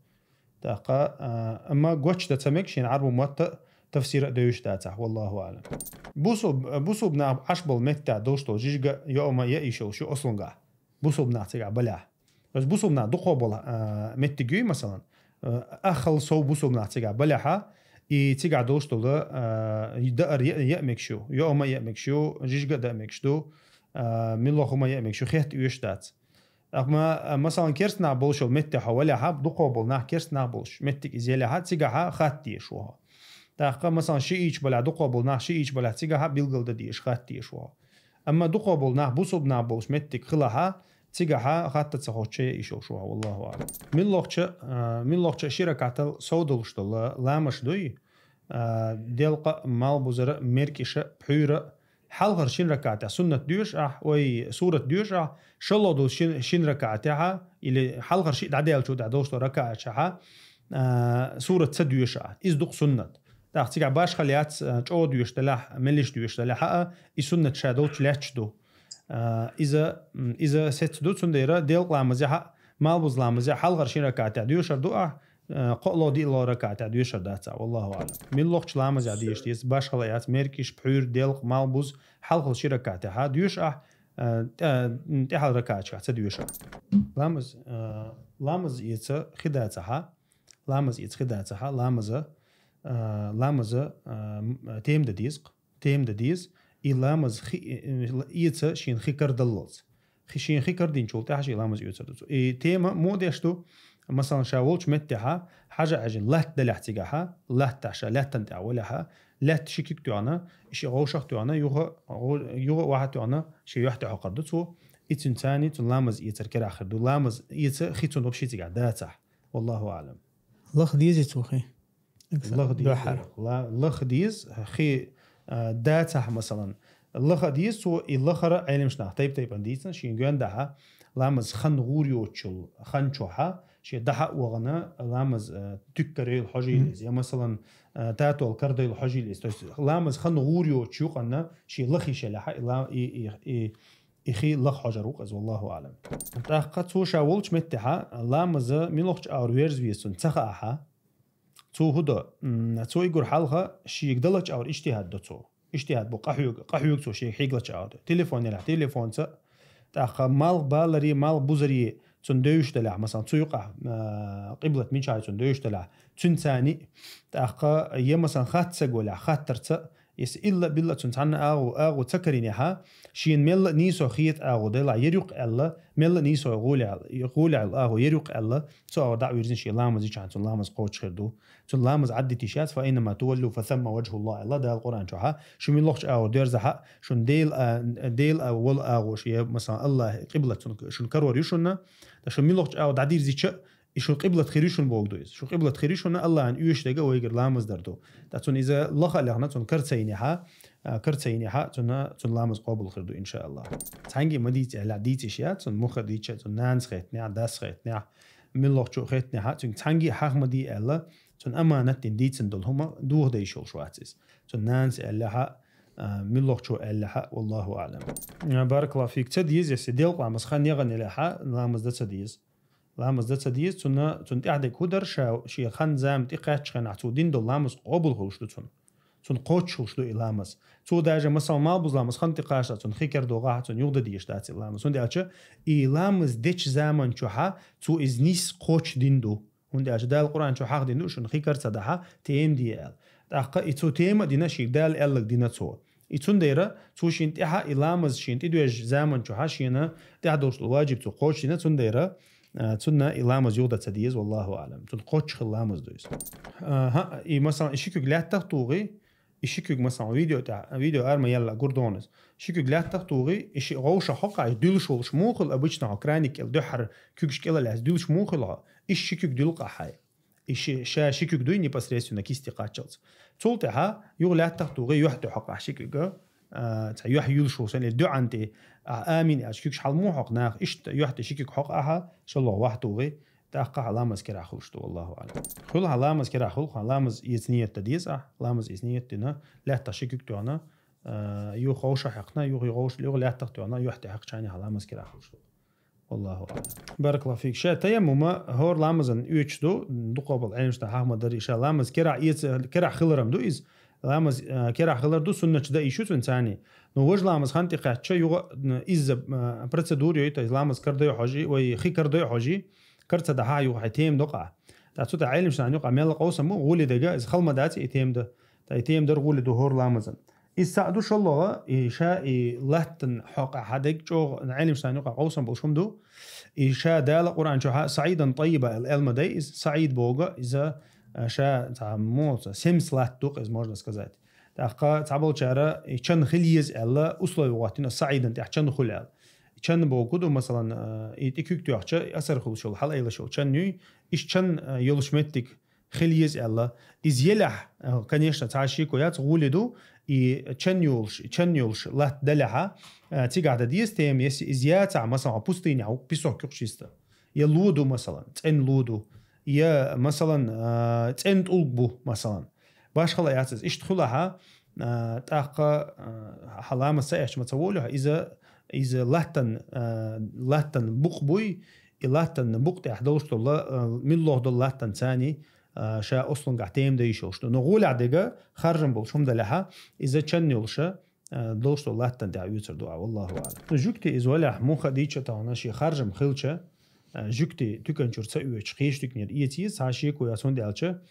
ТӀаккха, а, амма гочдан ца мега шена Ӏарбу мотта тафсира а девзаш дацахь, валлаху аӀлам. Бусулб-, бусулба нах Ӏаш болу меттехь долуш долу жижига а, йоӀ ма яа йиш йолуш ю ослунгахь. Бусулба нах цигахь балехь. Аса бусулба нах дукхо болу, а, меттиг юй, масалан, а, аххал сов бусулба нах цигахь балехьа, и цигахь долуш долу, а, даар яа, яа мегаш ю, йоӀ ма яа мегаш ю, жижига а даа мегаш ду, а, муьлха хӀума яа мегаш ю, хетта оьшуш дац. Амма, а, масалан, керста нах болуш йолу метте хьо валехьа, дукхо болу нах керста нах болуш меттиг иза елехьа, цигахьа хатта дезаш ву хьо. ТӀаккха, масалан, шиӀийча балехь, дукхо болу нах шиӀийча балехь, цигахьа билгал дан дезаш, хатта дезаш ву хьо. Амма дукхо болу нах бусулба нах болуш меттиг хилахьа, цигахьа хатта ца хоттуш яа йиш йолуш ву хьо, валлаху аӀлам. Муьлххача, а, муьлххача ши ракаӀатал сов долуш долу ламазаш дуй, а, делкъа а, малбузара а, меркӀиша а, пхьуьйра а, хьалхара шина ракаӀатехь суннат доьшу ахь, ой, сурат доьшу ахь, шолгӀа долу шин, шина ракаӀатехьа, или хьалхара шиъ дӀадаьллачул тӀаьхьа долуш долу ракаӀатехьа, а, сурат ца доьшу ахь. Иза ду-кх суннат. ТӀаккха цигахь башхалла яц, а, чӀогӀа доьшуш далахь, меллиша доьшуш далахьа а, и суннат ша долчу лаьтташ ду. А, иза, м, иза сецца ду, цундела делкъа ламазехьа, малбуза ламазехьа хьалхара шина ракаӀатехь доьшур ду ахь, а, кхоалгӀа, диъалгӀа ракаӀатехь доьшур дац ахь, валлаху аӀлам. Муьлххачу ламазехь дезаш деза, башхалла яц, меркӀиш, пхьуьйр, делкъа, малбуз, хьалхала ши ракаӀатехьа доьшу ахь, а, тӀе-, тӀаьхьал ракаӀаташкахь ца доьшу ахь. Ламаз, а, ламаз эца хи дацахьа, ламаз эца хи дацахьа, ламаза, а, ламаза, а, м-, тема дан деза-кх, тема дан деза, и ламаз хи-, э, э, эца шена хи карадаллалц. хи-, шен хи кардинчул тӀехьа шен ламаз оьцар ду цо. И тема мо деш ду, масалан, ша волчу меттехьа, хьажа хьажин латта далехь цигахьа, латта ша лаьттан тӀехь валехьа, лаьтта ши куьг тоьхна, и ши гӀовшах тоьхна, юха, гӀо-, юха ваха тоьхна, ши юьхь тӀе хьокхар ду цо. И цуьнан цани, цуьнан ламаз эцар керахь хир ду. Ламаз эца хи цуьнан вообще цигахь дацахь. Валлаху аълам. Лаха деза цо хи? Лаха деза. Дуьххьара. Ла-, лаха деза, хи, а, дацахь, масалан. Лаха деза цо, и лахара Ӏелимаш нах тайп-тайпана дийцина, шен гоьн дахьа, ламаз хан гӀур йоцучул, хан чохьа, шен дахьа а вахана, ламаз, а, туьк карайла хьожийла иза. Я, масалан, а, татол кардайла хьожийла иза. То есть, ламаз хан гӀур йоцучу юкъанна, шен лахи шелехьа, и ла-, и, и, и, и хи лаха хьожар ву-кх иза, валлаху аълам. ТӀаккха цо ша волчу меттехьа, ламаза милохчу агӀор верза веза цунна ца хаахьа, цо хӀу до? М, цо и гур хьалха шега даллачу агӀор иштихӀад до цо. ИштихӀад бу къахьоьга, къахьоьга цо шега хьегалачу агӀор. Телефон елахь, телефонца, тӀаккха малх баларе, малх бузаре цунна девзаш далахь, масалан, цу юкъахь, а, къиблат мичахь ю цунна девзаш далахь, цуьнан цани, тӀаккха я, масалан, хатта ца голахь, хаттарца, если илла-билла цунна цхьанна агӀо, агӀо ца каринехьа, шена мелла а нийсо хета агӀо делахь, ер юккъе аьлла, мелла а нийсо гӀолехь, гӀолехь агӀо ер юккъе аьлла, цу агӀор дӀа а вирзина шен ламаз йичахьана, цунна ламаз кхочуш хир ду. Цунна ламаз Ӏаддитиш яц, «Фа айнама туваллу, фа самма ваджхуллах», аьлла Дала Къуръан чохьа. Шу милохчу агӀор дерзахьа, шун Дела, а, Дела а волу агӀо шу, я, масалан, Аллахь къиблат цунна, шун карор ю шуна, ткъа шу милохчу агӀор дӀадирзича, и шун къиблат хир ю шуна боху ду иза. Шун къиблат хир ю шуна, Аллахьан оьшуш дерг а вайгара ламаз дар ду. Ткъа цунна иза лаха а лехна, цунна кара ца йинехьа, а, кара ца йинехьа, цунна, цунна ламаз къобал хир ду, иншааллахь. Цхьаьнгге ма дийца аьлла, дийциш яц, цунна муха дийча, цунна нанас хетнехь, дас хетнехь, милохчо хетнехьа, цуьнга цхьаьнгге хьаха ма дий аьлла, цунна аманат дина дийцина долу хӀума дохаде йиш йолуш вац иза. Цунна нанас аьллехьа, а, милохчо аьллехьа, валлаху аълам. А, баракаллаху фик. Ца деза, если делкъа ламаз хан ягӀан елехьа, ламаз дан ца деза. Ламаз дан ца деза, цунна, цунна тӀаьхьа дерг хӀу дара, ша, шен хан зама тӀекхаьччу хенахь цо дина долу ламаз къобал хуьлуш ду цунна. Цунна кхоччуш хуьлуш ду и ламаз. Цо даже, масалан, малбуза ламаз хан тӀекхаччалц, цунна хи кара догӀахь, цунна юха дан дезаш дац и ламаз. ХӀунда аьлча и ламаз дечу заман чохьа цо иза нийсса кхоччуш дина ду. ХӀунда аьлча Дала Къуръан чу хьахдина ду, шуна хи кара ца дахьа, тема де аьлла. ТӀаккха и цо тема а дина, шега Дала аьлларг дина цо. И цундела цо шена тӀаьхьа и ламаз шена тӀедоьжначу заман чохьа шена тӀаьхьа долуш долу ваджиб цо кхочушдина, цундела, а, цунна и ламаз юха дан ца деза, валлаху аълам. Цунна кхоччуш хилла ламаз ду иза. Аха, и, масалан, и ши куьг лаьттах тухий, и ши куьг, масалан, видео тӀехь, видео ара ма елла гур догӀна иза. Ши куьг лаьттах тухий, и ши гӀовша хьокъахь, и дуьлуш волуш муха хилла обычно хьо краник кӀел дуьххьара куьгаш кӀелалаьцна дуьлуш муха хилла хьо? И ши куьг дуьллу-кх ахь хьай. И ши-, ша ши куьг дуй непосредственно кисти кхаччалц. Цул тӀаьхьа юха лаьттах тухий, юьхь тӀе хьокъахь ши куьг, а, цхьа юьхь юьлуш волуш, или дуьӀан тӀе, а, амин аьлча куьгаш хьала муха хьокху наха, иштта юьхь тӀе ши куьг хьокъахь, шалло ваха тухий, тӀаккха хьан ламаз керахь хуьлуш ду, валлаху аълам. Хуьлу хьан ламаз керахь хуьлу, хьан ламаз эца ният дан деза ахь, ламаз эца ният дина, лаьттах ши куьг тоьхна, а, юха гӀовша хьаькхна, юха гӀовша, юха лаьттах тоьхна, юьхь тӀе хьаькхча а хьан ламаз керахь хуьлуш ду. Валлаху аълам. Баракаллаху фик. Ша таяммума хӀора ламазан оьцуш ду, дукхахболу Ӏеламнаха хьаха ма дарий, ша ламаз керахь эца, керахь хилар-м ду иза. Ламаз, а, керахь хилар ду, суннаташ дан йиш ю цуьнан царний. Но важа ламаз хан тӀекхаьчча, юха, м, изза, м, процедура йой, то есть ламаз кара дой хьожий, вай хи кара дой хьожий, кара ца дахьа юха хьайн тема докъахь. ТӀаккха цу тӀехь Ӏеламнахана юкъахь мелла къовсам бу, гӀоле дага, иза хала ма дац и тема дан. Ткъа и тема дар гӀоле ду хӀора ламазан. Иза цхьаъ ду шоллагӀа, и ша и латтан хьокъехь хьан дерг чӀогӀа Ӏеламнахана юкъахь къовсам болуш хӀума ду. И ша Дала Къуръан чохьа «саӀидан тӀаййиба» аьлла, аьлла ма дай иза. СаӀид боху иза, а, ша цхьа муха, семс латта ду-кх иза, можно сказать. ТӀаккха цхьаболчара и чан хила еза аьлла, условие хӀоттийна, саӀидан тӀехь чан хуьлу аьлла. Чан боху ду, масалан, а, и тӀе куьг тоьхча, и асар хуьлуш йолу, хьалаайлаш йолу чан юй, иштта чан, а, йолуш меттиг хила еза аьлла. Иза елахь, э, конечно, цхьа шеко яц, гӀоле ду, и чан йолуш, чан йолуш латта далехьа, э, цигахь дан деза тема, если иза яцахь, масалан, хьо пустынехь ву, песок юкъа чисто. Я ло ду, масалан, цӀена ло ду. Я, масалан, э, цӀена тӀулг бу, масалан. Башхала яц иза. Иштта хуьлахьа, э, тӀаккха, э, хьан ламаз ца эцча ма ца волу хьо, иза, иза латтан, э, латтан букъ буй, и латтан букъ тӀехь долуш долу, э, миллагӀа долу латтан царний, а, ша ослунгахь тема дан йиш йолуш ду. Но гӀолехь дерг харжам болуш хӀума далехьа, иза чан йолуша, а, долуш долу латтан тӀехь оьцур ду ахь, валлаху аълам. Жуьгти иза валехь муха дийча тахана шен харжам хилча, а, жуьгти туьканчуьра ца оьцуш, кхечу туьканера эца еза, цхьа шеко яц, хӀунда аьлча,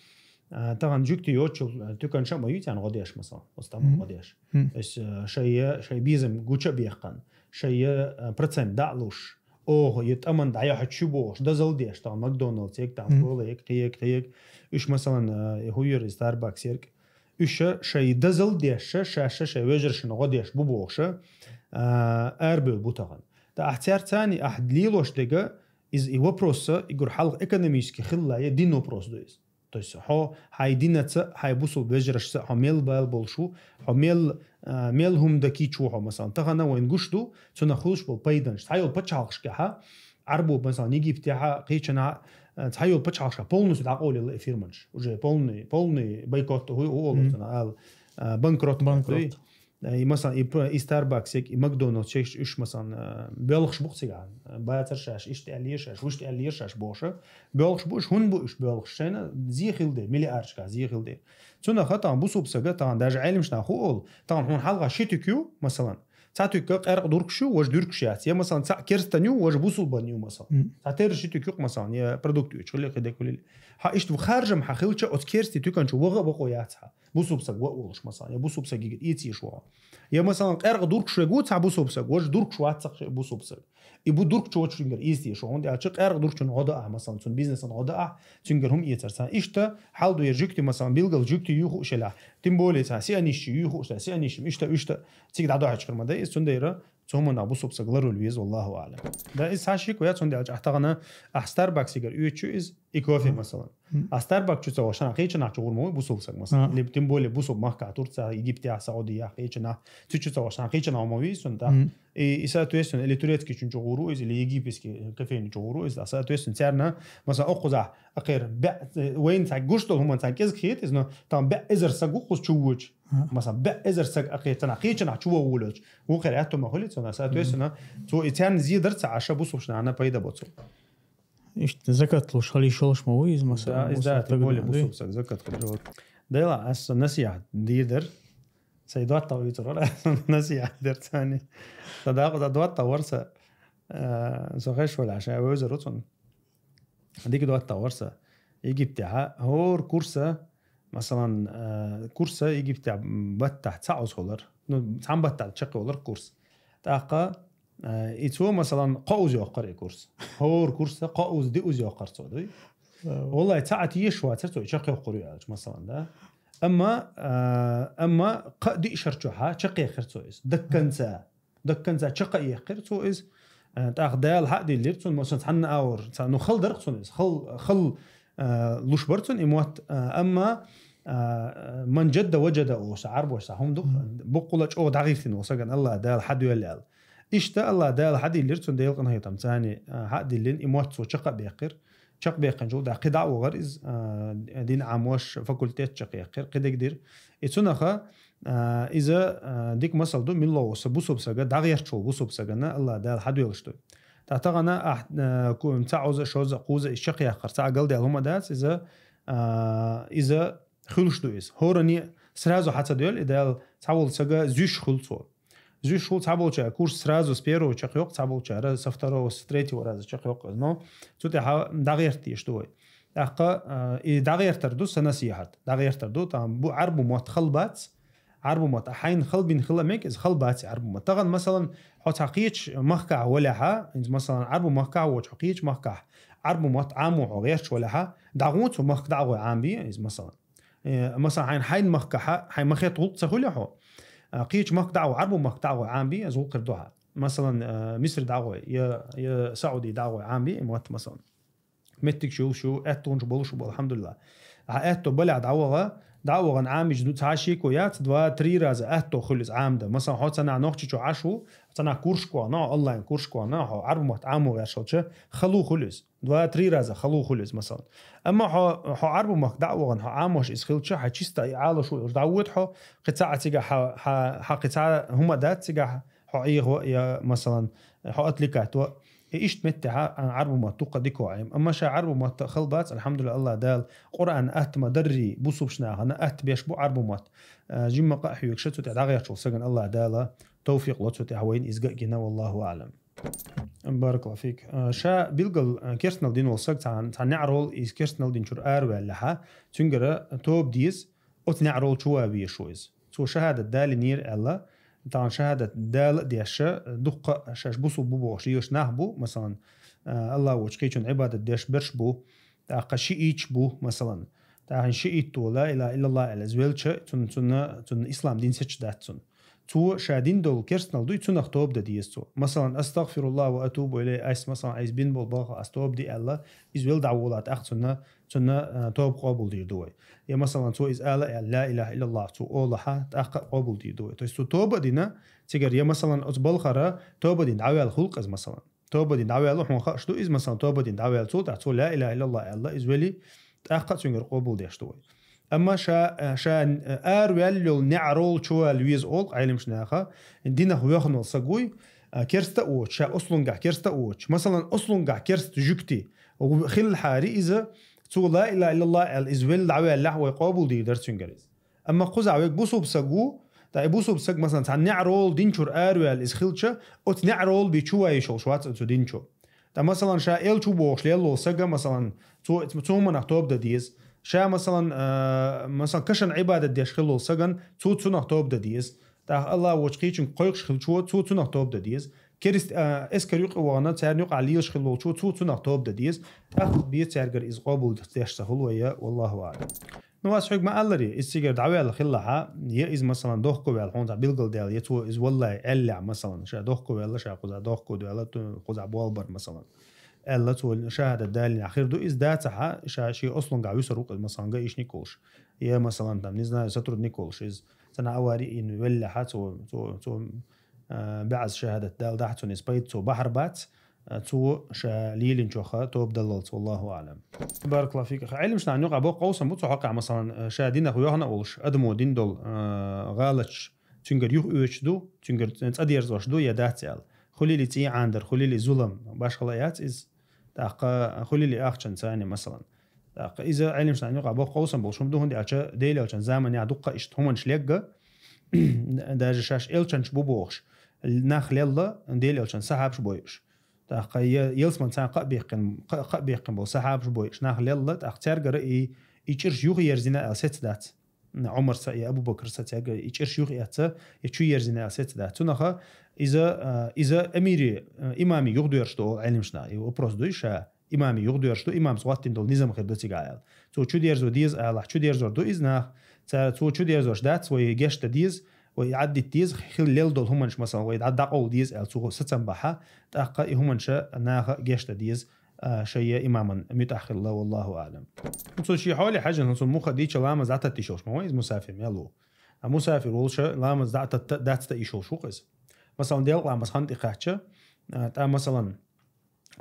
а, тахана жуьгти йоцчул, а, туьканча а ма ю царна гӀо деш, масалан, оцу тӀаман гӀо деш. То есть, а, шай, шай безам гуча а бехкан. шоай, э, процент дӀа а луш, оха, е тӀаман дӀаяхьа чу бохуш, дозал деш, тӀаккха Макдоналдс ерг, тӀаккха Кола ерг, кхин ерг, кхин ерг. Уьш, масалан, э, хӀу яр из, Starbucks ерг. Уьш шоай дозал деш, ша, ша, шоай вежаршна гӀо деш бу бохуш, а, арабевлла бу тахана. ТӀаккха ахь цаьрца цхьаьна ахь лелош дерг, иза и вопрос, и гур хьалха экономически хилла, е дин вопрос ду иза. То есть хьо хьай динаца, хьай бусулба вежарашца хьо мел бала болуш ву, хьо мел, а, мел хӀума дан кийча ву хьо, масалан. Тахана вайна гуш ду, цунах хуьлуш болу пайданаш. Цхьайолу пачхьалкхашкахьа, Ӏарбо, масалан, Египтехьа, кхечанхьа, а, цхьайолу пачхьалкхашкахьа полностью дӀакъовлаелла и фирманаш. Уже полный, полный бойкот хӀу, хӀу олу цунах ала, а, банкрот. Банкрот. Дуй? И, масалан, и п-, и Starbucks ерг, и Макдоналдс ерг, уьш, масалан, а, боьлхуш бу-кх цигахь. Бацара шаьш, иштта аьллера шаьш, вуьшта аьллера шаьш бохуш. Боьлхуш бу уьш, хӀунда бу уьш боьлхуш? Шайна зе хилла дела, миллиардашкахь зе хилла дела. Цунах тахана бусулба сага, тахана даже Ӏеламнаха хӀу олу, тахана хьуна хьалха ши туька ю, масалан. Цхьа туька къаьркъа дуркуш ю, важа дуркуш яц. Я, масалан, цхьа керстан ю, важа бусулбан ю, масалан. Цхьа терра ши туька ю-кх, масалан, я продукт оьцуш хили, кхидерг хили. Хьан иштта харжам хьан хилча, оцу керстан туькан чу ваха а вакъо яц хьан. Бусулба саг ва а волуш, масалан, я бусулба сагига эца еш ву хьо. Я, масалан, къаьркъа дуркуш верг ву цхьа бусулба саг, важа дуркуш вац цхьа бусулба саг. И бу дуркучу вочуш цуьнгара эца еш ву хьо, хӀунда аьлча къаьркъа дуркучун гӀо дан ахь, масалан, цуьнан бизнесан гӀо дан ахь, цуьнгара хӀума эцар цхьа. Иштта хьал ду я жуьгти, масалан, билггал жуьгти юй хууш елахь, тем более цхьа сионисташ юй хууш, цхьа сионисташ, иштта, иштта, цига дӀадохьуьйтуш хир ма дай иза, цундела цу хӀуманах бусулба саг ларвала веза, валлаху аӀлам. Да, иза цхьа шико яц, хӀунда аьлча ахь тахана, ахь Starbucks-игара оьцучу иза, и кофе, масалан. А Starbucks чу ца вахча, хьан кхечанхьа чу гӀур ма ву бусулба саг, масалан. Либо тем более бусулба махкахь, Турцехь, Египтехь, Саудиехь, кхечанхьа. Цу чу ца вахча, хьан кхечанхьа хӀума ву иза цунна, да? И, и, соответственно, или турецкий чун чу гӀур ву иза, или египетский кофейни чу гӀур ву иза, да? Соответственно, царна, масалан, оккхузахь, акхер, баьӀ, э, вайна цхьа гуш долу хӀуманца кӀезиг хета иза, но там баьӀ эзар саг ву кхуза чу вочу. Масалан, баьӀ эзар саг акхер цунах кхечанхьа чу вогӀу волуьлча, вукхара аьтту ма хуьлий цунах, соответственно, цо и царна зе дар ца Ӏаш, бусулбачу нахана пайда боцу. Иштта закат луш, хьал йиш йолуш ма ву иза, масалан, да, иза, да, тем более бусулба саг закат хуьлуш. Дела, аса насихьат дийр дара. Сайн доттагӀа вуьйцур вара, насихьат дара царна. Сан дакъа, сан доттагӀа вара сан, э, со хеш валахь, ша вевзар ву цунна. Дика доттагӀа вара сан. Египтехьа, хӀора курса, масалан, э, курса Египтехь баттахь цхьа оза хилар. Ну, цхьана баттахь чекхйолар курс. ТӀаккха, э, и цо, масалан, кхо оза йоккхар и курс. ХӀора курса кхо оза, диъ оза йоккхар цо, дуй? Валлай, цхьа а тешаш вацара цо, и чекхйоккхур ю аьлча, масалан, да? Амма, э, амма кхо-диъ шар чохьа чекхъяьккхира цо иза. Дакканца. Дакканца чекхъяьккхира цо иза. Э, тӀаккха Дала хьа а диллира цунна, масалан, цхьанна а вара, цхьа, ну, хала дара-кх цунна иза, хала, хала, э, луш бара цунна и мотт, э, амма, э, ман жадда важада олуш, Ӏарбоша цхьа хӀума ду-кх, баккъала чӀогӀа дӀагӀиртина волу сагана АллахӀа Дала хьа доьлла аьлла. Иштта АллахӀа Дала хьа диллира цунна, Делан къинхетам царна, э, хьа а диллина, и мотт цо чекх а баьккхира. Чекхбаьккхинчул тӀаьхьа кхидӀа а вахара иза, а, дин Ӏамош, факультет чекхъяьккхира, кхидерг дира. И цунаха, а, иза, а, дика масал ду, милла ву со бусулба сага, дӀагӀерташ волу бусулба сагана АллахӀа Дала хьа доьллуш ду. ТӀаккха тахана ахь, а, ку-, цхьа оза, шоза, кхуза иза чекхъяккхар, цхьа а галдаьлла хӀума дац, иза, а, иза хуьлуш ду иза. ХӀоранна сразу хьа ца доьлла, и Дала цхьа волу сага зуьйш хуьлу цо. Зуьйш хуьлу цхьаболчара курс сразу с первого чекхйоккху, цхьаболчара со второго, с третьего раза чекхйоккху, но цу тӀехьа дӀагӀерта дезаш ду вай. ТӀаккха, а, и дӀагӀертар ду сан насихьат. ДӀагӀертар ду, там бу-, Ӏарбу мотт хала бац, Ӏарбу мотт, а хьайна хала бина хила а мега, иза хала бац и Ӏарбу мотт. Тахана, масалан, хьо цхьа кхечу махкахь валехьа, хӀинца, масалан, Ӏарбу махкахь а воцуш, хьо кхечу махкахь Ӏарбу мотт Ӏамо хьо гӀерташ валехьа, дӀагӀо цу махка дӀа а гӀой Ӏамабе иза, масалан. Э, масалан, хьайна хьайн махкахьа, хьайн ма-хетта гӀуллакх ца хуьлу хьо, а, кхечу махка дӀа а гӀо, Ӏарбу махка дӀа а гӀой Ӏамабе, иза гӀуллакх хир ду хьан. Масалан, э, Мисри дӀа а гӀой, я, я Сауди дӀа а гӀой Ӏамабе, и мотт, масалан. Меттигаш йолуш ю, аьттонаш болуш бу, алхьамдулиллахӀ. Ахьа аьтто балехь дӀаваха, дӀа а вахана Ӏамийча ду цхьа шеко яц, два-три раза аьтто хуьлу иза Ӏамадан. Масалан, хьо цхьанхьа Нохчийчу Ӏаш ву, цхьанхьа курсашка вахана, онлайн курсашка вахана, хьо Ӏарбу мотт Ӏамо гӀерташ хилча, хала ву хуьлу иза. Два-три раза хала ву хуьлу иза, масалан. Амма хьо, хьо Ӏарбу махка дӀа а вахана, хьо Ӏамош иза хилча, хьан чисто и Ӏалашо йолуш дӀавоьду хьо, кхин цхьа а цигахь хьан, хьан, хьан кхин цхьа а хӀума дац цигахь, хьо Ӏехо, я, масалан, хьо отвлекать во. И иштта меттехьа, а, Ӏарбу мотт дуккха дика ву Ӏема. Амма ша Ӏарбу мотт хала бац, алхьамдулиллахӀ, АллахӀа Дала Къуръан атта ма-дарра, бусулбачу нахана атта беш бу Ӏарбу мотт. А, жимма къа а хьоьгуш, цу тӀехь дӀагӀерташ волу сагана АллахӀа Дала тавфикъ ло цу тӀехь вайна иза гина, валлахӀу аӀлам. Баракаллаху фик. А, ша билггал, а, керстанал дина волу саг цхьа, цхьа неӀарал иза керстанал динчуьра араваьллехьа, цуьнгара тоба деза, оцу неӀарал чу ван везаш ву иза. Цо шахӀадат далийнера аьлла, тахан шахӀадат дала а деш, дуккха шаьш бусулба бу бохуш лелаш нах бу, масалан, а, Аллахь воцчу кхечун Ӏибадат деш берш бу, тӀаккха шиъиташ бу, масалан. ТӀаккха шиъит ву, ла илахӀа иллаллахӀ аьлла, иза велча, цунна, цунна, цунна ислам дин сецаш дац цунна. Цо ша дина долу керстанал дуй, цунах тоба дан деза цо. Масалан, астагфируллахӀ ва атубу илайхӀ, айса, масалан, айса бина болу балха ас тоба ди аьлла, иза велла дӀаволахь, тӀаккха цунна, цунна, а, тоба къобалдийр ду вай. Я, масалан, цо иза ала аьлла, ла илахӀа иллаллахӀ цо олахьа, тӀаккха а къобалдийр ду вай. То есть цо тоба а дина, цигара, я, масалан, оцу балхара тоба дина дӀаваьлла хуьлу-кх иза, масалан. Тоба дина дӀаваьлла хьуна хууш ду иза, масалан, тоба дина дӀаваьлла цул тӀаьхьа цо ла илахӀа иллаллахӀ аьлла, иза велий, тӀаккха а цуьнгара къобалдеш ду вай. Амма ша, ша, а, араваьлла йолу неӀарал чувала веза олу Ӏеламчу наха, динах воьхна волу саг вуй, а, керста а воцуш, ша ослунгахь керста а воцуш. Масалан, ослунгахь керста жуьгти хилла хьари иза, цо ла илахӀа иллаллахӀ аьлла, иза велла дӀаваьллехь, вай къобалдийр дара цуьнгара иза. Амма кхузахь вега бусулба саг ву, ткъа и бусулба саг, масалан, цхьа неӀарал дин чуьра араваьлла иза хилча, оцу неӀарал бен чу ван йиш йолуш вац оцу дин чу. Ткъа, масалан, ша элча ву бохуш лелла волу сага, масалан, цо, цу хӀуманах тоба дан деза. Ша, масалан, а, масалан, кашан Ӏибадат деш хилла волу сагана, цо цунах тоба дан деза. ТӀаккха Аллахь воцчу кхечуьнга кхойкхуш хилчо, цо цунах тоба дан деза. Керист-, а, эскар юкъа вахана, царна юкъахь лелаш хилла волчо, цо цунах тоба дан деза. ТӀаккха бен цаьргара иза къобалдеш ца хуьлу вай, я, валлахӀу аӀлам. Ну, ас хьоьга ма-аллара, иза цигара дӀаваьлла хилла хьа, я иза, масалан, дохко ваьлла хьуна цхьа билгал даьлла, я цо иза валлай аьллехь, масалан, ша дохко ваьлла, ша кхузахь дохко даьлла, ту-, кхузахь болх бара, масалан. Аьлла, цо шахӀадат далийнехь хир ду иза, дацахьа, ша шен ослунгахь вуьсур ву-кх иза, масалан, гаишник волуш. Я, масалан, там, не знаю, сотрудник волуш иза. Цхьана авари йина веллехьа, цо, цо, цо, а, баьӀаза шахӀадат далдахь, цунна иза пайда цо бахьар бац, а, цо ша лелинчуха тоба даллалц, валлахӀу аӀлам. Баракаллаху фик. Ӏеламчу нахана юкъахь боккха къовсам бу цу хьокъехь, масалан, ша динах воьхна а волуш, адамо дина долу, а, гӀалаташ цуьнгара юха оьцуш ду, цуьнгара цӀа дерзош ду я дац аьлла. Хуьлийла цӀий Ӏандар, хуьлийла зулам, башхала яц иза. ТӀаккха хуьлийла ахчанца а, масалан. ТӀаккха иза Ӏеламчу нахана юкъахь боккха къовсам болуш хӀума ду, хӀунда аьлча Делан элчан заманехь дуккха иштта хӀуманаш легга, даже шаьш элчанаш бу бохуш, нах лелла Делан элчан сахьабаш бойуш. ТӀаккха я ялсаман царна кхаъ беккхина, кхаъ, кхаъ беккхина болу сахьабаш бойуш нах лелла, тӀаккха цаьргара и, и чӀирш юха ерзина аьлла сецадац. Ӏумарца я Абу-Бакарца цаьргара и чӀирш юха эцна, я чу ерзина аьлла сецадац. Цунаха иза, а, иза амири, а, имами юхадоьрзуш ду олу Ӏеламчу наха. И вопрос дуй ша, имами юхадоьрзуш ду, имамца хӀоттийна долу низам хир ду цигахь аьлла. Цо чу дерзо деза алахь, чу дерзор ду иза нах. Ца-, цо чу дерзош дац, вай гечдан деза, вай Ӏаддита деза, хила лелла долу хӀуманаш, масалан, вай дӀа-, дӀакъовла деза аьлла, цо сацам бахьа, тӀаккха и хӀуманаш наха гечдан деза, а, шайя имаман муьтӀахь хилла, валлахӀу аӀлам. Цо шен хьоле хьаьжна, цо муха дийча ламаз дӀататта йиш йолуш ма вай иза мусафир мел ву. А мусафир волуша ламаз дӀататта дац дан йиш йолуш ву-кх иза. Масалан, делкъа ламаз хан тӀе кхаьчча, а, тӀа, масалан,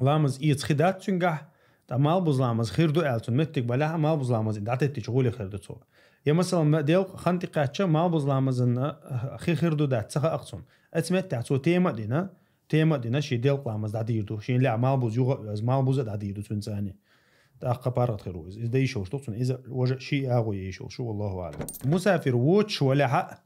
ламаз эца хи дац цуьнгахь, тӀа малбуза ламаз хир ду аьлла цунна меттиг балехь, малбуза ламаз и дӀатеттича гӀоле хир ду цо. Я, масалан, ма-, делкъа хан тӀе кхаьчча, малбуза ламазан, а, хи хир ду дац, ца хаьа-кх цунна. Оцу меттехь цо тема а дина, тема а дина, шен делкъа ламаз дӀадийр ду, шен лаьа малбуза юха а оьзна, малбуза а дӀадийр ду цуьнан цӀа. ТӀаккха паргӀат хир ву иза. Иза дан йиш йолуш ду цунна. Иза важа ши агӀо ян йиш йолуш ву, валлахӀу аӀлам. Мусафир воцуш валехьа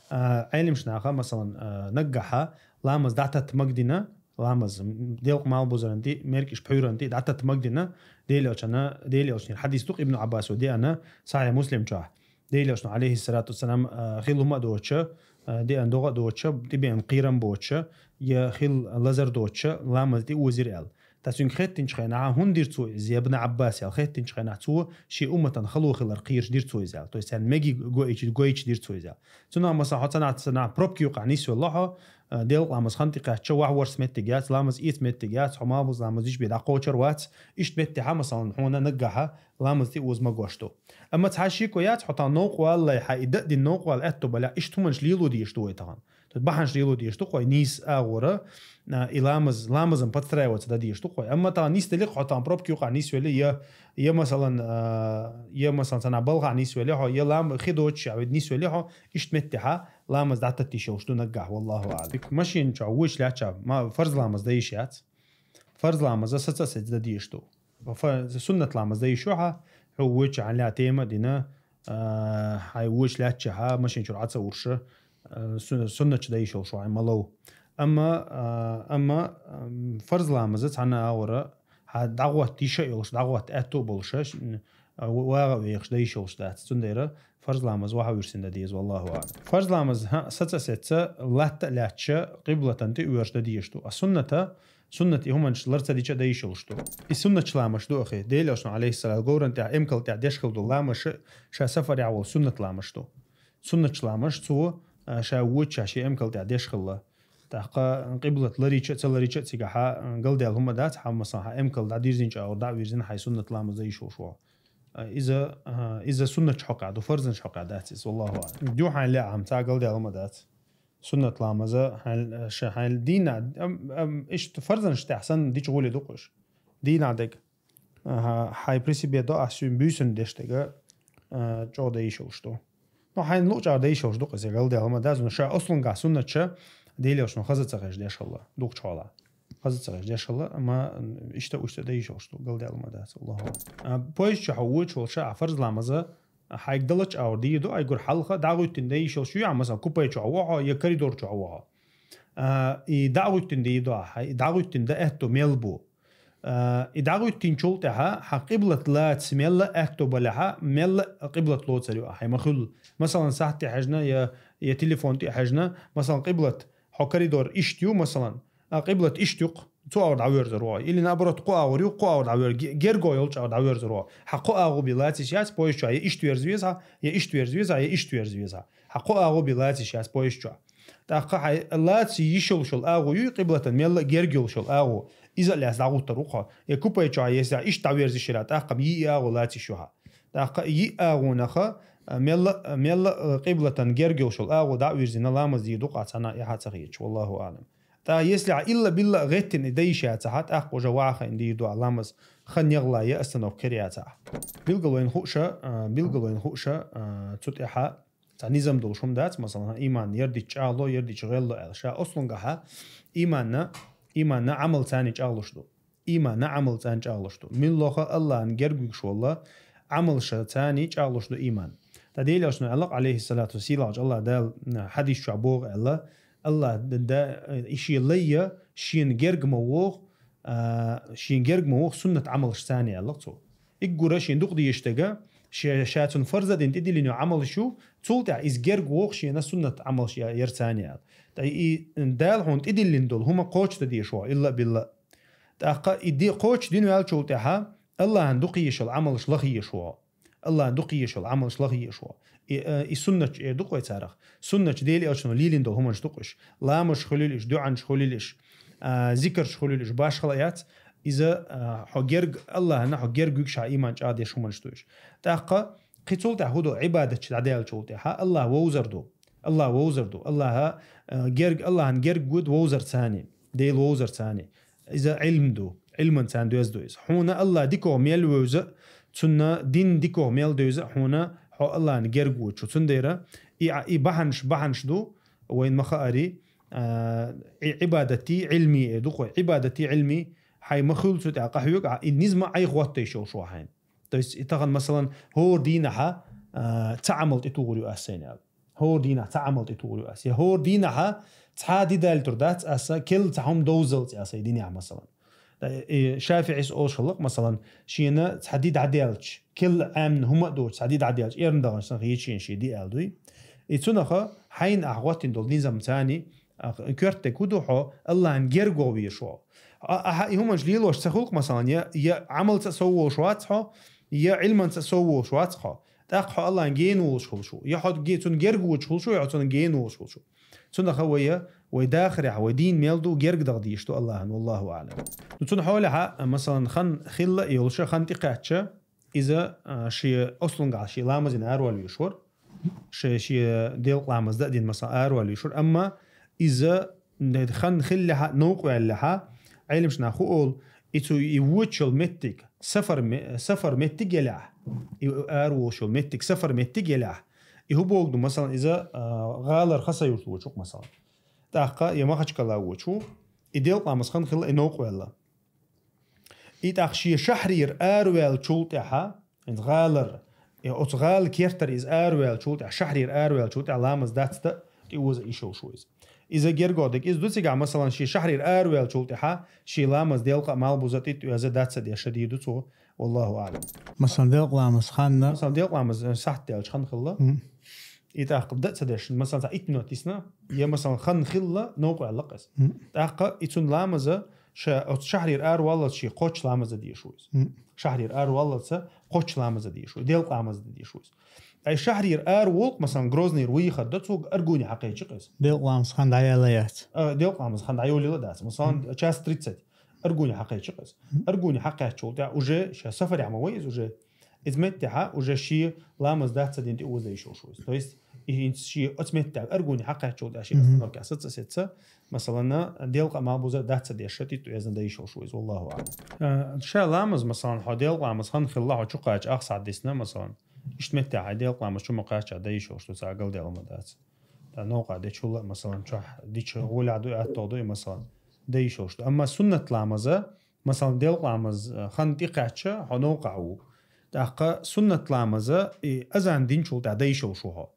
а, Ӏеламчу наха, масалан, а, наггахьа ламаз дӀататта магадина, ламаз, м, делкъа малбузаран тӀе, меркӀаш пхьуьйран тӀе дӀататта магадина, Делан элчана, Делан элчанера хьадис ду-кх, Ибн Ӏаббасо деана, Сахьихь Муслим чохь. Делан элчано, Ӏалайхиссалату вассалам, а, хилла хӀума а доцуша, а, деана догӀа а доцуша, тӀебеана кхерам боцуша, я хилла лазар доцуша, ламаз тӀеозийра аьлла. Ткъа цуьнга хеттинчу хенахь, хӀунда дира цо иза, я Ибн Ӏаббас аьлла, хеттинчу хенахь цо шен умматан хало хилар кхийраш дира цо иза аьлла. То есть, царна меги гойтуш, гойтуш дира цо иза аьлла. Цунах, масалан, хьо цхьанхьа, цхьанхьа пробки юкъахь нисвелла хьо, а, делкъа ламаз хан тӀе кхаьчча, вахь ворса меттиг яц, ламаз эца меттиг яц, хьо малбуза ламаз дича бен дӀакхочур вац, иштта меттехьа, масалан, хьуна наггахьа ламаз тӀеоза магош ду. Амма цхьа шеко яц, хьо тахана новкъа валлалехьа, и дан а дина новкъа вала аьтто балехь, иштта хӀуманаш лело дезаш ду вай тахана. Бахьанаш лело дезаш ду-кх вай, нийса агӀора, а, и ламаз, ламазан подстраиваться дан дезаш ду-кх вай. Амма тахана нисделира хьо, тахана пробки юкъахь нисвелла, я, я, масалан, а, я, масалан, цхьанхьа балхахь нисвелла хьо, я лам-, хи доцуш а вай нисвелла хьо, иштта меттехьа ламаз дӀататта йиш йолуш ду наггахь, валлахӀу аӀлам. Машина чохь вочу лаьттача, ма-, фарз ламаз дан йиш яц. Фарз ламаз саца а саца дан дезаш ду. Фа-, суннат ламаз дан йиш ю хьан, хьо вочу хьан лаьа тема а дина, а, хьайн вочу лаьттача хьан машина чуьра Ӏа ца урша, а, су-, суннаташ дан йиш йолуш ву хьайн ма лов. Амма, а, амма, ам, фарз ламаз цхьана агӀора, хьан дӀагӀотта йиш а йолуш, дӀагӀотта аьтто а болуша, ш-, н-, а, ва-, вагӀа вехаш да йиш йолуш дац. Цундела фарз ламаз вахьа вуьрсина да деза, валлаху аӀлам. Фарз ламаз, хӀа, саца сеца, латта а лаьттача, къиблатан тӀе оьрша да дезаш ду. А сунната, суннат и хӀуманаш лар ца дича да йиш йолуш ду. И суннаташ ламаш ду ахи. Делошна, алейхиссалам, говран тӀехь, эмкал тӀехь деш хила ду ламаш, ша сафарехь волу суннат ламаш ду. Суннаташ ламаш цо, а, ша воча, шен эмкал тӀехь деш хилла. ТӀаккха къиблат ларича а, ца ларича а цигахьа, а, галдаьлла хӀума дац, хьан, масалан, хьан эмкал дӀадирзинча агӀор дӀа а вирзина, хьайн суннат ламаз да йиш йолуш ву. А, иза, а, иза суннаташ хьокъехь ду, фарзанаш хьокъехь дац иза, валлаху аӀлам. Ю хьайн лаьа хӀума, цхьа галдаьлла хӀума дац. Суннат ламаза хьайн, ша хьайн дийна, ам, ам, иштта фарзанаш тӀехь санна дича гӀоле ду-кх уьш. Дийна дега. Аха, хьайн при себе до, а суьйн буьйсанна деш дега, а, чӀогӀа да йиш йолуш ду. Ну, хьайн луъчӀагӀа да йиш йолуш ду-кх иза, галдаьлла хӀума дац, ну, ша ослунгахь суннаташ Делошна хаза ца хезаш деш хилла, дукхачу хьолахь. Хаза ца хезаш деш хилла, амма иштта, иштта да йиш йолуш ду, галдаьлла хӀума дац, валлаху аӀлам. А, поезд чохь воча волуш, а, фарз ламаза хьайга даллача агӀор дийр ду, айгур хьалха дӀагӀуьттина да йиш йолуш ю, а, масалан, купе чохь ву хьо, я коридор чохь ву хьо. А, и дӀагӀуьттина дийр ду ахьа, и дӀагӀуьттина дан аьтто мел бу. А, и дӀагӀуьттинчул тӀаьхьа хьан къиблат лаца мелла аьтто балехьа, мелла а къиблат лоцур ю ахьа, хьайн ма-хуьллу. Масалан, сахьте хьаьжна, я, я телефон тӀе хьаьжна, масалан, къиблат, хьо коридор иштта ю, масалан, а, къиблат иштта ю-кх, цу агӀор дӀавоьрзур ву. Или, наоборот, кху агӀор ю, кху агӀор дӀавоьр-, ге-, герго йолчу агӀор дӀавоьрзур ву. Хьан кху агӀо бен лаца йиш яц поезд чохь, я иштта верза веза хьо, я иштта верза веза хьо, я иштта верза веза хьо. Хьан кху агӀо бен лаца йиш яц поезд чохь. ТӀаккха хьайн лаца йиш йолуш йолу агӀо юй, къиблатан мелла а герга йолуш йолу агӀо. Иза а лаьцна дӀагӀуттур ву-кх хьо. Я купе чохь, если иштта дӀавоьрзуш йира, тӀаккха йиъ агӀо лаца йиш ю хьан. ТӀаккха йиъ агӀонах, а, мелла, мелла а къиблатан герга йолуш йолу агӀо дӀа а вирзина, ламаз дийр ду-кх ахьа цхьанна эхь а ца хеташ, валлаху аӀлам. Ткъа если ахьа илла-билла а гӀеттина и да йиш яцахьа, тӀаккха уже ваха хӀинца дийр ду ахьа ламаз, хан ягӀлахь я остановка хир яцахьа. Билггал вайна хууша, а, билггал вайна хууша, а, цу тӀехьа цхьа низам долуш хӀума дац, масалан, иман ярдича чӀагӀло, ярдича гӀелло аьлла. Ша ослунгахьа иманна, иманна Ӏамал царний чӀагӀлуш ду. Иманна Ӏамал царний чӀагӀлуш ду. Миллоха Аллахьан герга вуьгуш волла Ӏамал ша царний чӀагӀлуш ду иман. Ткъа Делошна аьлла-кх, алейхиссалату, сийлахьчу Аллахь Дала, а, хьадис чохь боху аьлла, Аллахь д-, да, и шен лайя, шена герга ма воху, а, шен герга ма воху суннат Ӏамалш царний аьлла-кх цо. Иггура шен дукха дезаш дега, ше-, ша цунна фарза дина тӀедиллина йолу Ӏамалш ю, цул тӀаьхьа иза герга воху шена суннат Ӏамалш я-, яр царний аьлла. Ткъа и Дала хьуна тӀедиллина долу хӀума кхочуш дан дезаш ву, илла-билла. ТӀаккха и де-, кхочуш дина ваьллачул тӀаьхьа Аллахьан дукха езаш йолу Ӏамалш лаха езаш ву. Аллахьан дукха езаш йолу Ӏамалш лаха езаш ву. И, э, и суннаташ эр ду-кх вай царах. Суннаташ Делан Элчано лелийна долу хӀуманаш ду-кх уьш. Ламазаш хуьлийла уьш, дуӀанаш хуьлийла уьш, а, зикарш хуьлийла уьш, башхала яц. Иза, а, хьо герга, Аллахьана хьо герга вуьгуш хьан иман чӀагӀдеш хӀуманаш ду уьш. ТӀаккха кхин цул тӀаьхьа хӀун ду, Ӏибадаташ дӀадаьллачул тӀаьхьа Аллахь вовзар ду. Аллахь вовзар ду. Аллахьа, а, герга, Аллахьан герга вуьду вовзар царний. Дела вовзар царний. Иза Ӏилма ду. Ӏилман царна доьзна ду иза. Хьуна Аллахь дикох мел вевза, цунна дин дикох мел девза, хьуна хьо Аллахьан герга воцуш ву. Цундела и, и бахьанаш, бахьанаш ду, вайн ма хаари, а, и Ӏибадатий, Ӏилмий э ду-кх вай. Ӏибадатий, Ӏилмий, хьайн ма-хуьллу цу тӀехь къахьоьгу, а, и низма Ӏайха хӀоттайш йолуш ву хьайна. То есть, и тахана, масалан, хӀора дийнахьа, а, цхьа Ӏамал тӀетухур ю ас сайна аьлла. ХӀора дийнахь цхьа Ӏамал тӀетухур ю ас. Я хӀора дийнахьа цхьа а ди далийтур дац аса, кел цхьа хӀума довззалц аса и динехь, масалан. Э, и ШафиӀис олуш хилла-кх, масалан, шена цхьа ди дӀадаьлча, кел Ӏаьмна хӀума а доцуш, цхьа ди дӀадаьлча, эрна даханчу сан хеташ шена шен ди аьлла дуй. И цунах хьайна ахь хӀоттийна долу низам царний, а, коьртаниг хӀун ду хьо, Аллахьан герга вогӀу везаш ву. А, ахьа и хӀуманаш лелош ца хуьлу-кх, масалан, я, я Ӏамалца а сов волуш вац хьо, я Ӏилманца а сов волуш вац хьо. ТӀаккха хьо Аллахьан гена волуш хуьлуш ву. Я хьо ге-, цунна герга воцуш хуьлуш ву, я хьо цунна гена волуш хуьлуш ву. Цунах вай, вай дахарехь, вай дийна мел ду, герга даха дезаш ду Аллахьан, валлаху аӀлам. Ну, цунна хьолехьа, масалан, хан хилла а йолуша, хан тӀекхаьчча, иза, а, шен ослунгахь шен ламазина аравала везаш вара. Шен, шен делкъа ламаз дан а дина, масалан, аравала везаш вара. Амма иза хан хиллехьа, новкъа ваьллехьа, Ӏеламчу наха хӀун олу, и цу и вочу йолу меттиг, сафар ме-, сафар меттиг елахь, и араволуш йолу меттиг, сафар меттиг елахь, и хӀун богу ду, масалан, иза, а, гӀалара Хасавюрт вочу-кх, масалан. ТӀаккха я Махачкала вочу, и делкъа ламаз хан хилла, и новкъа ваьлла. И тӀаккха шен шахьрера араваьллачул тӀаьхьа, хӀинца гӀалара, э, оцу гӀала кертара иза араваьллачул тӀаьхьа, шахьрера араваьллачул тӀаьхьа ламаз дац тӀа тӀеоза йиш йолуш ву иза. Иза герго дерг иза ду цигахь, масалан, шен шахьрера араваьллачул тӀаьхьа, шен ламаз делкъа а, малбуза а тӀе тӀеоза дац а деш дийр ду цо, Валлаху аълам. Масалан, делкъа ламаз ханна. Масалан, делкъа ламаз, э, сахьат даьлча хан хилла. М. И тӀаккха дӀа ца деш, масалан, цхьа итт минут йисна, е, масалан, хан хилла, новкъа ваьлла-кх из. М. ТӀаккха и цун ламаза, ша, оцу шахьарера ара валлалца ший кхоччуш ламаз де дезаш ву иза. М. Шахьарера ара валлалца кхоччуш ламаз де дезаш ву, делкъа ламаз де дезаш ву иза. Ай шахьарера ара волу-кх, масалан, Грозныйра выехать до, цо аргуни хьакхечи-кх иза. Делкъа ламаз хан дӀаялла яц. А, делкъа ламаз хан дӀайолийла дац. Масалан, час тридцать. Аргуни хьакхечи-кх иза. Аргуни хьакхаьччул тӀаьхьа уже ша сафарехь ма вай иза уже. Иза меттехьа уже шен ламаз дац ца дина тӀе оза де йиш йолуш ву иза. То есть, и хӀинца шен оцу меттехь аргуни хьакхаьччул тӀаьхьа шен Мгм. остановкехь саца а сеца, масалан, делкъа малхбуза дац ца деш, ша тӀе оза де йиш йолуш ву иза, валлаху аълам. А, ша ламаз, масалан, хьо делкъа ламаз хан хилла, хьо чу кхача ах сахьат дисна, масалан. Иштта меттехь хьайн делкъа ламаз чу ма кхачча де йиш йолуш ду, цхьа галдаьлла ма дац. ТӀаккха новкъа дечул а, масалан, чохь дича гӀолехь ду, аьттугӀа ду и, масалан, де йиш йолуш ду. Амма суннат ламаза, масалан, делкъа ламаз, э, хан тӀе кхаьчча, хьо новкъа ву. ТӀаккха суннат ламаза и азан динчул тӀаьхьа де йиш йолуш ву хьо.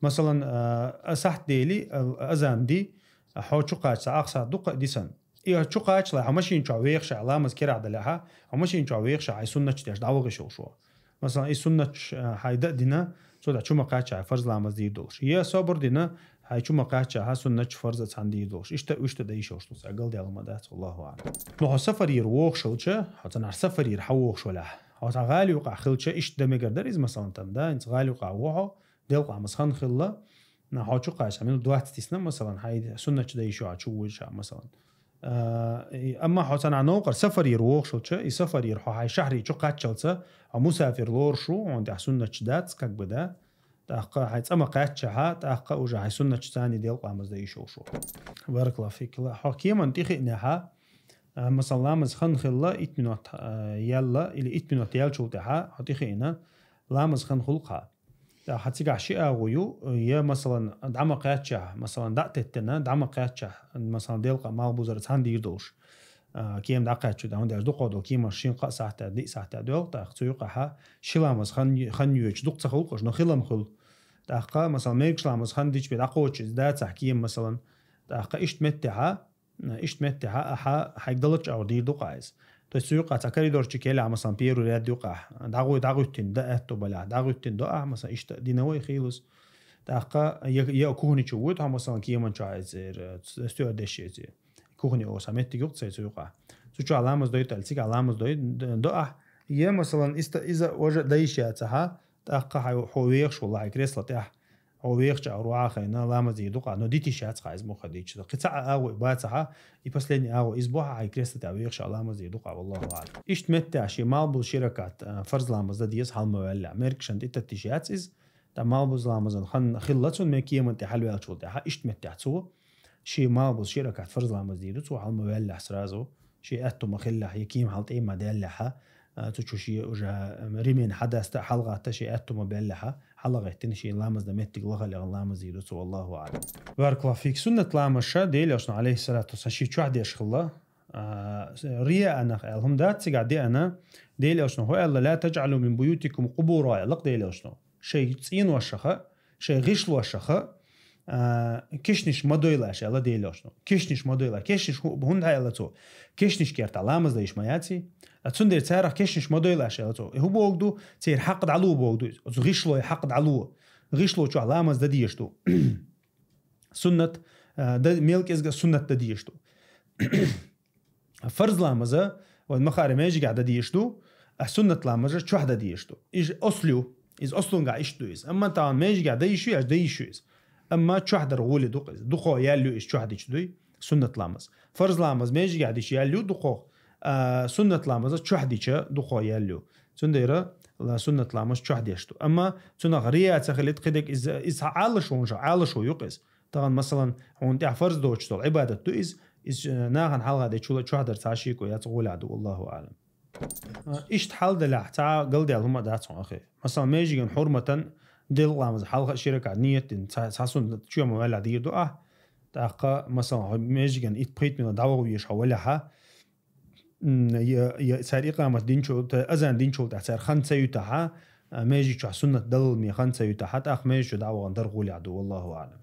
Масалан, э, а сахьт дели, а, азан ди, хьо чу кхача ах сахьт ду-кх дисан. И чу кхачале, хьо машина чохь вехаш а, ламаз керахь далехьа, хьо машина чохь вехаш а, хьайн суннаташ деш дӀаваха йиш йолуш ву. Масалан, и суннаташ, а, хьайн дан а дина, цул тӀаьхьа чу ма кхачча, хьайн фарз ламаз дийр долуш. Я собар дина, хьайн чу ма кхачча, хьайн суннаташ, фарз а цхьаьна дийр долуш. Иштта, иштта де йиш йолуш ду, цхьа галдаьлла ма дац, валлаху аълам. Ну, хьо сафарера вогӀуш хилча, хьо цхьанхьа сафарера хьавогӀуш валахь. Хьо цхьа гӀала юкъахь хилча, иштта дан мегар дара иза, масалан, там, да, хӀинца гӀала юкъахь ву хьо, делкъа ламаз хан хилла, ну, хьо чу кхача, минут двадцать йисна, масалан, хьайн суннаташ де йиш йолуш хьо чу вуьйча, масалан. А, и, амма хьо цхьанхьа новкъара сафарера вогӀуш хилча, и сафарера хьо хьайн шахьаре чу кхаччалца, хьо мусафир лоруш ву, хьуна тӀехь суннаташ дац, как бы, да? ТӀаккха хьайн цӀа ма кхаччахьа, тӀаккха уже хьайн суннаташ царний делкъа ламаз де йиш йолуш ву. Баракаллаху фик. Хьо кеман тӀе хиънехьа, а, масалан, ламаз хан хилла, итт минот, а, яьлла, или итт минот яьллачул тӀаьхьа, хьо тӀе хиъна, ламаз хан хуьлу-кх хьан. ТӀаккха цигахь ши агӀо ю, я, масалан, дӀа ма кхаьччахь, масалан, дӀа а теттина, дӀа ма кхаьччахь, масалан, делкъа малхбузара цхьаьна дийр долуш. А, кема дӀакхаьчча, хӀунда аьлча дукхах долу кеманаш шина-кхаа сахьтехь, диъ сахьтехь доьлху, тӀаккха цу юкъахьа ши ламаз хан, хан йоьдуш дукха ца хуьлу-кх уьш, но хилам хуьлу. ТӀаккха, масалан, мегаш ламаз хан дича бен дӀакхочуш иза дацахь кема, масалан, тӀаккха иштта меттехьа, иштта меттехьа ахьа хьайга даларчу агӀор дийр ду-кх иза. То есть цу юкъахь цхьа коридорчик елахь, масалан, первый ряд юкъахь, дӀагӀуй-, дӀагӀуьттина дан аьтту балахь, дӀагӀуьттина до ахь, масалан, иштта дина вай хийлус. ТӀаккха я, я кухни чу вуьйту хьо, масалан, кеман чохь эцера, стюардесс эцера. Кухни оса меттиг ю-кх цай цу юкъахь. Цу чохь ламаз дойту аьлла, цигахь ламаз дой-, д-, до ахь. Я, масалан, иста-, иза важа дайша яцахьа, тӀаккха хьо, хьо вехаш волахь хьайн кресла тӀехь, хьо вехача агӀор вахийна ламаз дийр ду-кх, но дитиш яц-кх иза муха дийча. Кхин цхьа а агӀо бацахьа, и последний агӀо иза бу хьан хьайн кресла тӀехь вехаш а ламаз дийр ду-кх, валлаху аълам. Иштта меттехь шен малхбуза ши ракаӀат, а, фарз ламаз дан деза хьалма ваьллехь. Мергашна тӀе таттиш яц иза, ткъа малхбуза ламазан хан хилла цунна, мега кеман тӀе хьалваьллачул тӀаьхьа, иштта меттехь цо шен малхбуза ши ракаӀат фарз ламаз дийр ду цо хьалма ваьллехь сразу, шен аьтту ма хиллехь, я кема хьал тӀе ма даьллехьа, а, цу чу шен уже, м, ремень хьадаста а, хьалагӀатта шен аьтту ма баьллехьа, хьалагӀеттина шен ламаз дан меттиг лахаллехь ламаз дийр ду цо, валлаху аълам. Баракаллаху фик. Суннат ламаз ша Делан Элчано, алейхиссалату вассалам, шен чохь деш хилла, а, рияъанах аьлла хӀума дац цигахь деана, Делан Элчано хӀу аьлла: «Ла таджъалу мин буютикум къубура», аьлла-кх Делан Элчано. Шайн цӀеношаха, шайн гӀишлошаха, а, кешнаш ма дойла аша, аьлла Делан Элчано. Кешнаш ма дойла. Кешнаш хӀу-, хӀунда аьлла цо? Кешнаш кертахь ламаз дан йиш ма яций? А цундела царах кешнаш ма дойла аша, аьлла цо. И хӀу богу ду? Церан хьакъ дӀало богу ду иза. Оцу гӀишлойн хьакъ дӀало. ГӀишло чохь ламаз дан дезаш ду. Суннат, а, дан, мел кӀезга суннат дан дезаш ду. Фарз ламаза вайн махара межигехь дан дезаш ду, а суннат ламаза чохь дан дезаш ду. Иза ослу, иза ослунгахь иштта ду иза. Амма тахана межигехь дан йиш ю, аша дан йиш ю иза. Амма чохь дар гӀоле ду-кх иза. Дукхо ял ю иза чохь дича дуй, суннат ламаз. Фарз ламаз межигехь дича ял ю дукхох, а суннат ламаза чохь дича дукхо ял ю. Цундела ла-, суннат ламаз чохь деш ду. Амма цунах рия ца хилийта кхидерг иза, иза хьан Ӏалашо ву, хьан Ӏалашо ю-кх иза. Тахана, масалан, хьуна тӀехь фарз доцуш долу Ӏибадат ду иза, иза, э, нахана хьалха дечул а чохь дар цхьа шеко яц, гӀолехь ду, валлаху аълам. А, иштта хьал делахь, цхьа галдаьлла хӀума а дац хьуна, ахи. Масалан, межиган хьурматан делкъа ламаза хьалха а ши ракаӀат ният дина, цхьа, цхьа суннат чу ма ваьллехь дийр ду ахь. ТӀаккха, масалан, хьо межиган итт-пхийтта минот дӀаваха везаш хьо валехьа, м, я, я цара икъамат динчул, т-, азан динчул тӀехь цара хан ца юьтахьа, а, межиг чохь суннат далалме хан ца юьтахьа, тӀаккха межиг чу дӀавахана дар гӀолехь ду, валлаху аълам.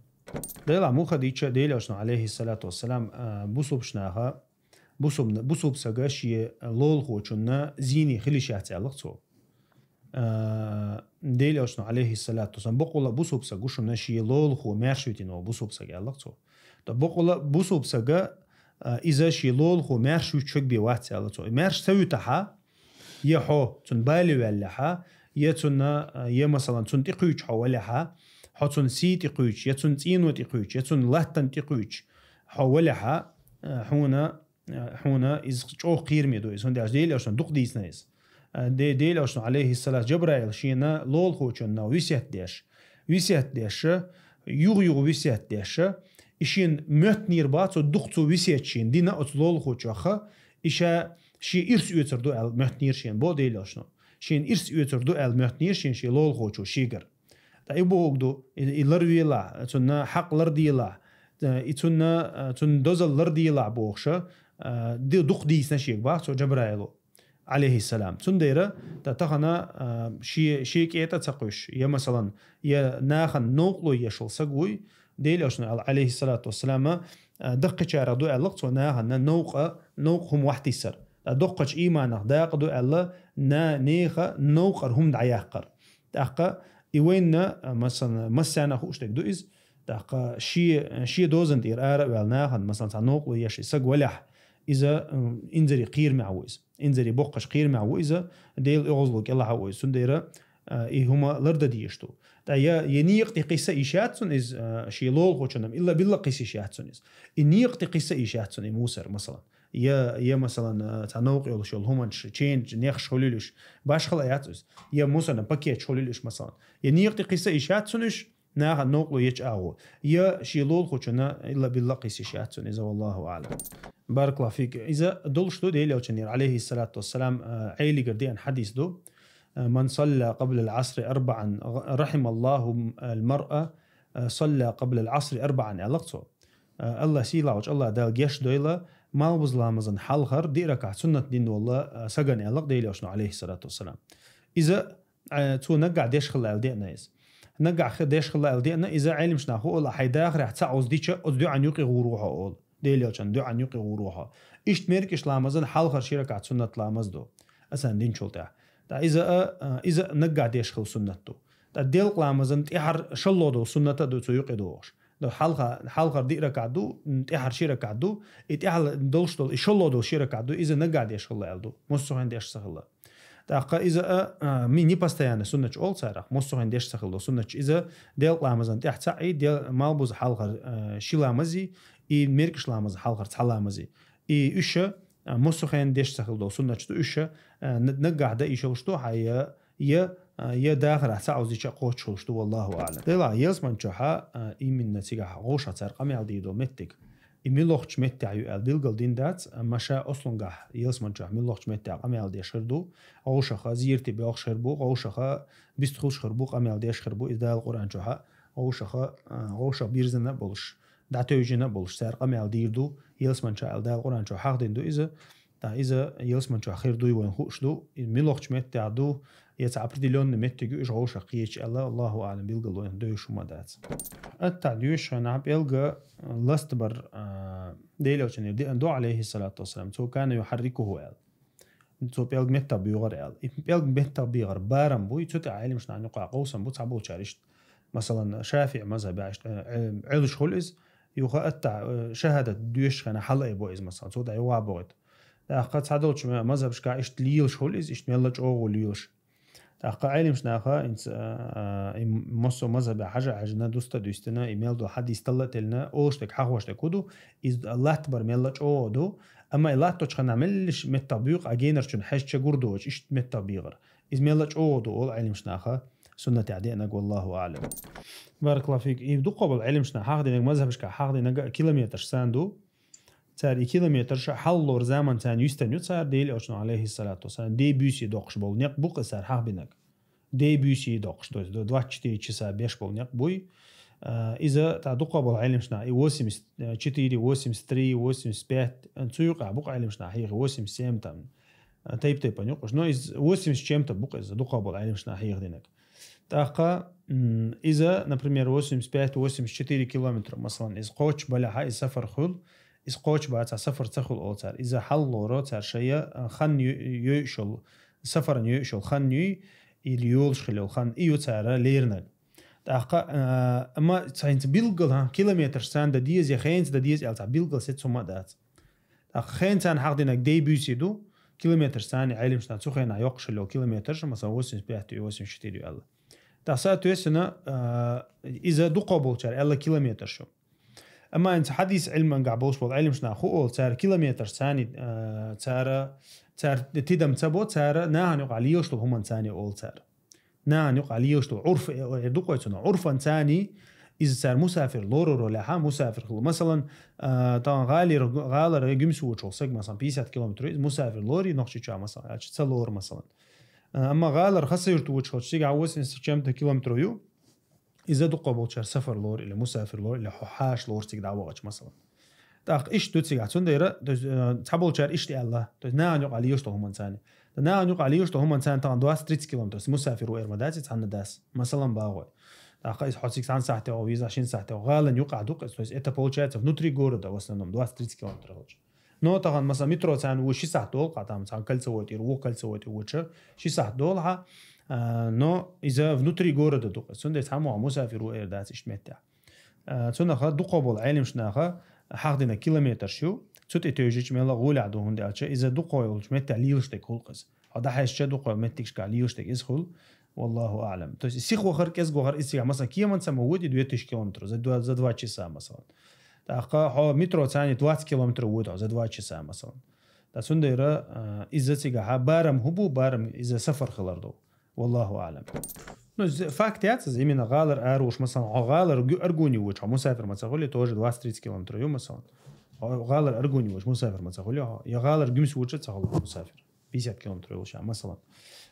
Делахь муха дича, Делан Элчано, алейхиссалату вассалам, а, бусулбачу наха Бусуб-, бусуб сага ший лолахочунна зене хила йиш яц аьлла цо. А, Делан Элчано, алейхиссалату вассалам, боккъала бусуб саг ва шуна ший лолахо маьрша витина вола бусуб саг аьлла цо. Та боккъала бусуб сага, а, иза ший лолахо маьрша витача бе вац аьлла цо. Маьрша ца витахьа, я хьо цун бале ваьллехьа, я цунна, а, я, масалан, цун тӀекхуьйчу хьо валехьа, хьо цун сий тӀекхуьйчу, я цун цӀено тӀекхуьйчу, я цун латтана тӀекхуьйчу хьо валехьа, а, хьуна хьуна иза чӀогӀа кхераме ду иза, хӀунда аьлча Делан Элчано дукха дийцина иза. Де-, Делан Элчано, алейхиссалат, Джабраил шена лолахочунна весет деш, весет деш, юха-юха весет деш, и шена моьттинера бац, цо дукха цо весет шена дина оцу лолахочух, и ша шен ирс оьцур ду аьлла моьттинера шена, бо Делан Элчано. Шена ирс оьцур ду аьлла моьттинера шена шен лолахочо шегара. ТӀаккха и бохург ду, и, и ларвелахь, цунна хьакъ ларделахь, э, и цунна, э, цунна дозалла ларделахь бохуша, э, ди-, дукха дийцина шега бах цо Джабраило, алейхиссалам. Цундела, та тахана, э, ши-, шен кӀетӀа ца кхуьйсуш, я, масалан, я нахана новкъарло еш волу саг вуй, Делан Элчано аьлла, алейхиссалату вассалама, э, даккхийчарах ду аьлла цо нахана новкъа, новкъа хӀума вахьтиссар. Ткъа доккхачу ийманах дакъа ду аьлла, на-, нехан новкъара хӀума дӀаяккхар. ТӀаккха и вайна, а, масалан, массарна а хууш дерг ду иза. ТӀаккха шен, шен дозан тӀера ара а ваьлла нахана, масалан, цхьа новкъарло еш и саг валехь, иза, м, инзаре кхерамехь ву иза. Инзаре боккхачу кхерамехь ву иза, Делан оьгӀазло кӀелахь а ву иза. Цундела, а, и хӀума лардан дезаш ду. Ткъа я, я некъа тӀе кхисса йиш яц цунна иза, а, шен лолахочунна, илла-билла кхисса йиш яц цунна иза. И некъа тӀе кхисса йиш яц цунна и мусор, масалан. Я, я, масалан, а, цхьа новкъа йолуш йолу хӀуманаш, ченаш, нехаш хуьлийла уьш, башхала а яц иза. Я мусорна пакеташ хуьлийла уьш, масалан. Я некъа тӀе кхисса йиш яц цунна уьш, нахана новкъарло ечу агӀо. Я шен лолахочунна илла-билла кхисса йиш яц цунна иза, валлаху аӀлам. Баракаллаху фик. Иза долуш ду Делан Элчанера, алейхиссалату вассалам, а, Ӏелигара деана хьадис ду. А, «Ман салла къаблал Ӏасри арбаӀан, рахималлаху ал-маръа, а, салла къаблал Ӏасри арбаӀан», аьлла цо. А, Аллах сийлахьчу Аллах Дала гечдойла, малхбуза ламазан хьалхара диъ ракаӀат суннат дина волу, а, сагана аьлла Делан Элчано, алейхиссалату вассалам. Иза, а, цо наггахь деш хилла аьлла деана иза. Наггахь хи-, деш хилла аьлла деана, иза Ӏеламнаха олу, хьайн дахарехь цхьаъ оцу дича, оцу дуьӀан юкъе гӀур ву хьо олу. Делан Элчан дуьӀан юкъе гӀур ву хьо. Иштта мергаш ламазан хьалхара ши ракаӀат суннат ламаз ду. Асан динчул тӀаьхьа. ТӀа иза а, а, иза а наггахь деш хилла суннат ду. ТӀа делкъа ламазан тӀаьхьара шолгӀа долу суннат а ду цо юкъе догӀуш. Ду хьалха-, хьалхара диъ ракаӀат ду, м, тӀаьхьара ши ракаӀат ду, и тӀаьхьа долуш долу, и шолгӀа долу ши ракаӀат ду, иза наггахь деш хилла аьлла ду. Муссухьен деш ца хилла. ТӀаккха иза а, а, ми-, непостоянный суннаташ олу царах, муссухьен деш ца хилла суннаташ. Иза делкъа ламазан тӀаьхьа цхьаъ и, дел-, малхбуза хьалхара, а, ши ламаз и, и мергаш ламаза хьалхара цхьа ламаз и. И уьш а, муссухьен деш ца хилла долу суннаташ ду уьш а, а, н-, наггахь дан йиш йолуш ду хьан я, я, а, я дахарехь цхьаъ оцу дича кхочуш хуьлуш ду, валлаху аӀлам. Делахь, ялсаманчохь а, именно цигахь гӀовшах цара къамел дийр долу меттиг. И муьлхачу меттехь ю аьлла билгал дина дац, амма ша ослунгахь ялсаманчохь муьлхачу меттехь къамел деш хир ду, гӀовшаха зерате боьлхуш хир бу, гӀовшаха бистхуьлуш хир бу, къамел деш хир бу, иза Дала Къуръан чохь а, гӀовшаха, а, гӀовшах бирзина а болуш, дӀатевжина а болуш, цара къамел дийр ду, ялсаманчохь аьлла Дала Къуръан чохь хьахдина ду иза, ТӀаккха иза ялсаманчохь хир дуй вайна хууш ду, и муьлхачу меттехь ду, я цхьа определённый меттиг ю, уьш гӀовшах кхеча аьлла, Аллаху аӀлам, билгал вайна девзаш хӀума дац. Аттахь доьшучу хенахь пӀелга ластабар, а, Делан Элчанера деана ду, алейхиссалату вассалам, цо «кана юхьаррикуху» аьлла. Цо пӀелг меттах буьйгӀар аьлла. И пӀелг меттах бегӀар барам бу, и цу тӀехь Ӏеламнахана юкъахь къовсам бу, цхьаболчара иштта. Масалан, ШафиӀи мазхабехь иштта, э, э, Ӏелуш хуьлу иза, юха аттахь, э, шахӀадат доьшучу хенахь хьала а бо иза, масалан, цо дӀа юха а бохуьйту. ТӀаккха цхьадолчу ма-, мазхабашкахь иштта лелаш хуьлу иза, иштта мелла чӀогӀа лелаш. ТӀаккха Ӏеламнаха, инца, а, а, и массо а мазхабехь хьажа а хьаьжна, дуста а дуьстина, и мел долу хьадис талла а теллина, олуш дерг, хьахош дерг хӀун ду, иза латтабар мелла чӀогӀа ду, амма и латточу хенахь меллаша меттах буьйкъу, а генарчунна хьаьжча гур доцуш, иштта меттах бегӀар. Иза мелла чӀогӀа ду, олу Ӏеламнаха, суннатехь деанарг, валлаху аӀлам. Баракаллаху фик. И дукха болу Ӏеламнаха хьахдинарг, мазхабашкахь хьахдинарг километраш санна ду. Цара и километраш хьалхалора заман царна юьстан ю цара, Делан Элчано, алейхиссалату вассалам, дей-буьйсий доккхуш болу некъ бу-кх и цара хьахбинарг. Дей-буьйсий доккхуш, то есть двадцать четыре часа беш болу некъ буй. А, иза тӀаккха дукха болу Ӏеламнаха, и восемьдесят четыре, восемьдесят три, восемьдесят пять, а, цу юкъахь бу-кх Ӏеламнаха хьехи, восемьдесят семь там. А, тайп-тайпана юкъаш. Но иза восемьдесят чем-то бу-кх иза, дукха болу Ӏеламнаха хьехдинарг. ТӀаккха, м, иза, например, восемьдесят пять, восемьдесят четыре километра, масалан, иза кхоччуш балехьа, иза сафар хуьлу, Иза кхочуш бац, сафар ца хуьлу олу цара. Иза хьалха лоро цара шайн, а, хан ю-, йойуш йолу, сафаран йойуш йолу хан юй, или йолуш хила йолу хан, и ю цара леринарг. ТӀаккха, а, амма цхьаьнца билггал, хӀа, километраш царна дан деза, я хенца дан деза аьлла, цхьа билггал сецна хӀума а дац. ТӀаккха хенца царна хьахдинарг дей буьйсий ду, километраш царна Ӏелимашна цу хенахь йоккхуш йолу километраш, масала, восемьдесят пять ю, восемьдесят четыре ю аьлла. ТӀаккха, соответственно, а, иза дукхах болчара аьлла километраш ю. Амма хӀинца хьадис Ӏилмангахь болуш болу Ӏелимашна хӀу олу, цара километраш царна, а, цара, цара тидам ца бо, цара нахана юкъахь лелаш долу хӀуманна царна олу цара. Нахана юкъахь лелаш долу Ӏурф, э, э, дукхойцунна, Ӏурфан царна, иза цара мусафир лорур лаьхьа, мусафир хила. Масалан, а, тахана гӀалера, гӀалара гуьмса вочу волу саг, масалан, пятьдесят километр, иза мусафир лорий Нохчийчохь, масалан, аьлча, ца лору, масалан. А, амма гӀалара Хасавюрт вочу хилча, цигахь восемьдесят с чем-то километр ю, иза дукха болчара сафар лору или мусафир лору, или хьо хьаша лору цига дӀавахача, масалан. ТӀаккха иштта ду цигахь, цундела, то есть, э, цхьаболчара иштта аьлла, то есть нахана юкъахь лелаш долу хӀуманна царна. Ткъа нахана юкъахь лелаш долу хӀуманна царна тахана двадцать-тридцать километр мусафир ву эр ма дац, цхьанна дас. Масалан, боху вай. ТӀаккха иза хьо цига цхьана сахьте ву веза, шина сахьте ву, гӀалана юкъахь ду-кх иза, то есть это получается внутри города в основном двадцать-тридцать километр хилча. Но тахана, масалан, метро царна ву ши сахьт долу-кх, там цхьана кольцевой тӀера, вукху кольцевой тӀе вочу, ши сахьт долу хьа, а, но иза внутри города ду-кх иза. Цундела цхьаммо мусафир ву эр дац иштта меттехь. А, цунах дукха болу Ӏелимашнаха хьахдина километраш ю, цу тӀе тевжича мелла а гӀолехь ду, хӀунда аьлча иза дукха йолчу меттехь лелаш дерг хуьлу-кх иза. Хьо дӀахьаьжча дукха меттигашкахь лелаш дерг иза хуьлу, валлаху аӀлам. То есть сиха вахар, кӀезиг вахар иза цигахь, масалан, кеманца ма води две тысячи километров за два, за два часа, масалан. ТӀаккха хьо метро царна двадцать километров води хьо за два часа, масалан. Ткъа цундела, а, иза цигахь барам хӀу бу, барам иза сафар хилар ду. Валлаху аӀлам. Ну, з-, факт яц иза, именно гӀалара аравуш, масалан, хьо гӀалара гу-, аргуни вочу, хьо мусафир ма ца хуьли, тоже двадцать-тридцать километр ю, масалан. Хьо гӀалара аргуни вочу мусафир ма ца хуьли, хьо я гӀалара гуьмса вочу ца хуьлу мусафир. Пятьдесят километр йолуш, масалан.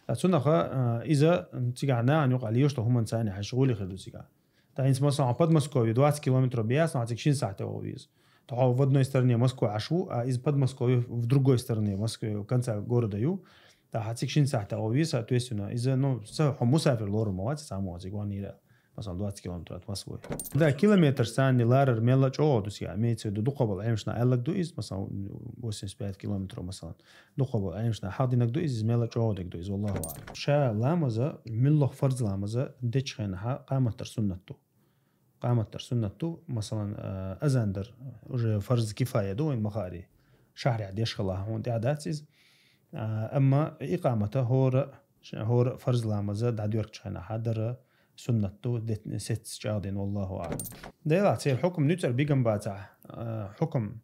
А цунах, а, иза цигахь нахана юкъахь лелаш долу хӀуманна царна хьаьжча гӀоле хир ду цигахь. ТӀаккха хӀинца, масалан, хьо Подмосковье двадцать километров бе яц, но хьо цига шина сахьте ву веза. ТӀаккха хьо в одной стороне Москвы Ӏаш ву, а иза Подмосковье в другой стороне Москвы, в конце города ю. ТӀаккха хьо цига шина сахьте ву веза, соответственно, иза, ну, ца хьо мусафир лорур ма вац, цхьаммо цига ван йира, масалан, двадцать километров от Москвы. Да, километр царна ларар мелла а чӀогӀа ду цигахь, имеется в виду, дукха болу Ӏелимашна аьлларг ду иза, масалан, восемьдесят пять километров, масалан. Дукха болу Ӏелимашна хьахдинарг ду иза, иза мел а чӀогӀа дерг ду иза, валлаху аӀлам. Ша ламаза, муьлхха фарз ламаза дечу хенахь къамат дар суннат ду. Къамат дар суннат ду, масалан, а, азан дар уже фарз кифая ду вайн ма-хаъара. Шахьарехь деш хилахь, хьуна тӀехь дац иза. А, амма икъамата хӀора, хӀора фарз ламаза дӀадоьркучу хенахь дара суннат ду, де-, сецца чӀагӀдина, валлаху аӀлам. Делахь церан хьукам нуьцкъара бигам бацахь, а, хьукам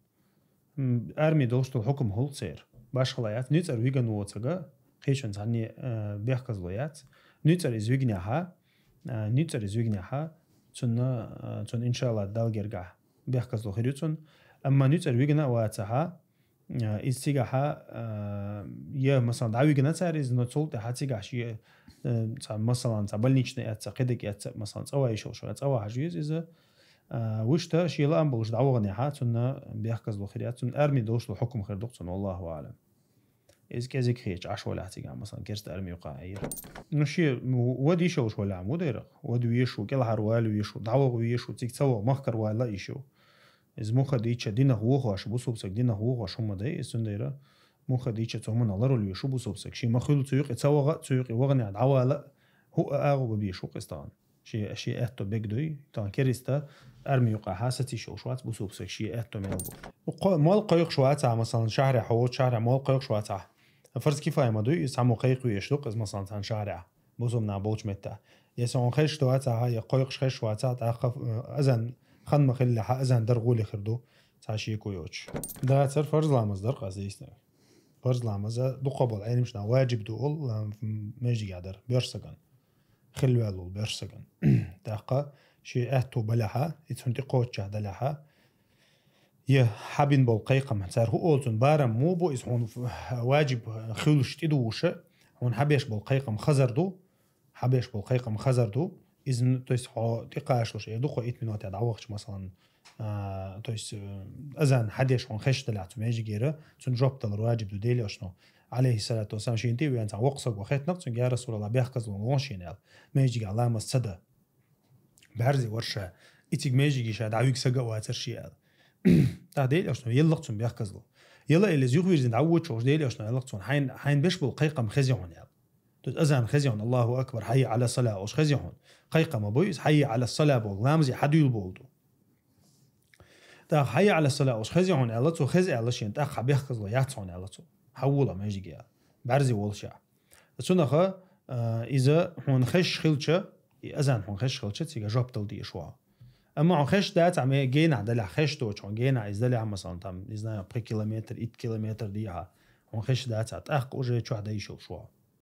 М, арми долуш долу хьукам хӀуллакх церан. Башхала яц, нуьцкъара вигна воцург, кхечун цхьанне, а, бехказло яц. Нуьцкъара иза вигнехь, а, нуьцкъара иза вигнехь, цунна, а, цунна, иншалла, Далла гергахь бехказло хир ю цунна. Амма нуьцкъара вигна а вацахь, а, иза цигахь, а, я, масалан, дӀавигна цара иза, но цул тӀаьхьа цигахь шен, а, цхьа, масалан, цхьа больничный эцна, кхидерг эцна, масалан, цӀа ван йиш йолуш вара, цӀа ван хьажа веза иза, А, вуьшта шен лаам болуш дӀаваханехь, цунна бехказло хир яц, цунна арми долуш долу хьукам хир ду-кх цунна, валлаху аӀлам. Иза кӀезиг хеташ Ӏаш валахь цигахь, масалан, керста арми юкъахь Ӏийра. Ну, шен вада йиш йолуш валахь, ма дера, вада везаш ву, кӀелхьара вала везаш ву, дӀаваха везаш ву, цига ца ваха махкара вала йиш ю. Иза муха дийча динах вохош, бусалба саг динах вохош хӀума дай, иза цундела муха дийча цу хӀуманах ларвала везаш ву бусалба саг. Шен ма-хуьллу цу юкъе ца ваха, цу юкъе ваханехь дӀавала, хӀуъа агӀо бан безаш ву-кх иза тахана. Шен, шен аьтто бег дуй, тахана керста арми юкъахь саца йиш йолуш вац бусалба саг, шен аьтто мел бу. Кхо-, молла кхойкхуш вацахь, масалан, шахьарехь, хьо волчу шахьарехь молла кхойкхуш вацахь. Фарз кифая ма дуй, иза цхьаммо кхайкха везаш ду-кх иза, масалан, цхьана шахьарехь, бусалба нах болчу меттехь. Если хьуна хезаш ца вацахь, я кхойкхуш хезаш вацахь, тӀаккха, э, азан хан ма-хиллехь, азан дар гӀоле хир ду, цхьа шеко йоцуш. Дацара фарз ламаз дар-кх иза дийцинарг. Фарз ламаза дукха болу Ӏелимашна ваджиб ду олу, м, маьждигехь дар, боьрша сагана. Хилла ваьлла волу боьрша сагана. ТӀаккха шен аьтто балехьа, и цунна тӀекхоччехь далехьа, я хьабина болу кхайкхам, цара хӀу олу цунна, барам муха бу иза хьуна ф-, ваджиб хуьлуш тӀедувуша, хьуна хьабеш болу кхайкхам хазар ду, хьабеш болу кхайкхам хазар ду, иза, м, то есть хьо тӀекхачалуш эр ду, хьо итт минотехь дӀавахча, масалан, а, то есть, э, азан хьадеш хьуна хезаш далехь цу маьждигера, цунна жоп далар ваджиб ду, Делан Элчано, алейхиссалату вассалам, шена тӀе а веана цхьа воккха саг ван хеттинарг цуьнга: «Я Расулаллах, бехказло ло шена», – аьлла, – «маьждигехь ламаз ца дан». БӀаьрзе вара ша, и цига маьждиге ша дӀавига саг а вацара шен аьлла. ТӀаккха Дела аьлча, еллакх цунна бехказло. Ела или юхавирзина дӀаводаш волаш Дела аьлча, еллакх цунна хьайна, хьайна беш бола кхайкхам хезий хьона аьлла. То есть азан хезий хьона, Аллаху акбар, хьаййа Ӏала сала олаш хезий хьона. Кхайкхам ма бий из, хьаййа Ӏала сала боху, ламазе хьадуьйла боху. ТӀаккха хьаййа Ӏала сала олаш хезий хьона аьлла цо, хеза аьлла шена, тӀаккха хьан бехказло яц хьона аьлла цо. Хьавола маьждиге аьлла. БӀарзе волаш а. Цунах, а, иза хьона хезаш хилча, и азан хьона хезаш хилча, цига жоп дала дезаш ва. Амма хьона хезаш дацахь, ме генахь далахь, хезаш доцу хьона генахь иза далахь, масалан, там, не знаю, пхи километр, итт километр дехьа, хьона хезаш дацахь, тӀаккха уже чохь дан йиш йолуш ва.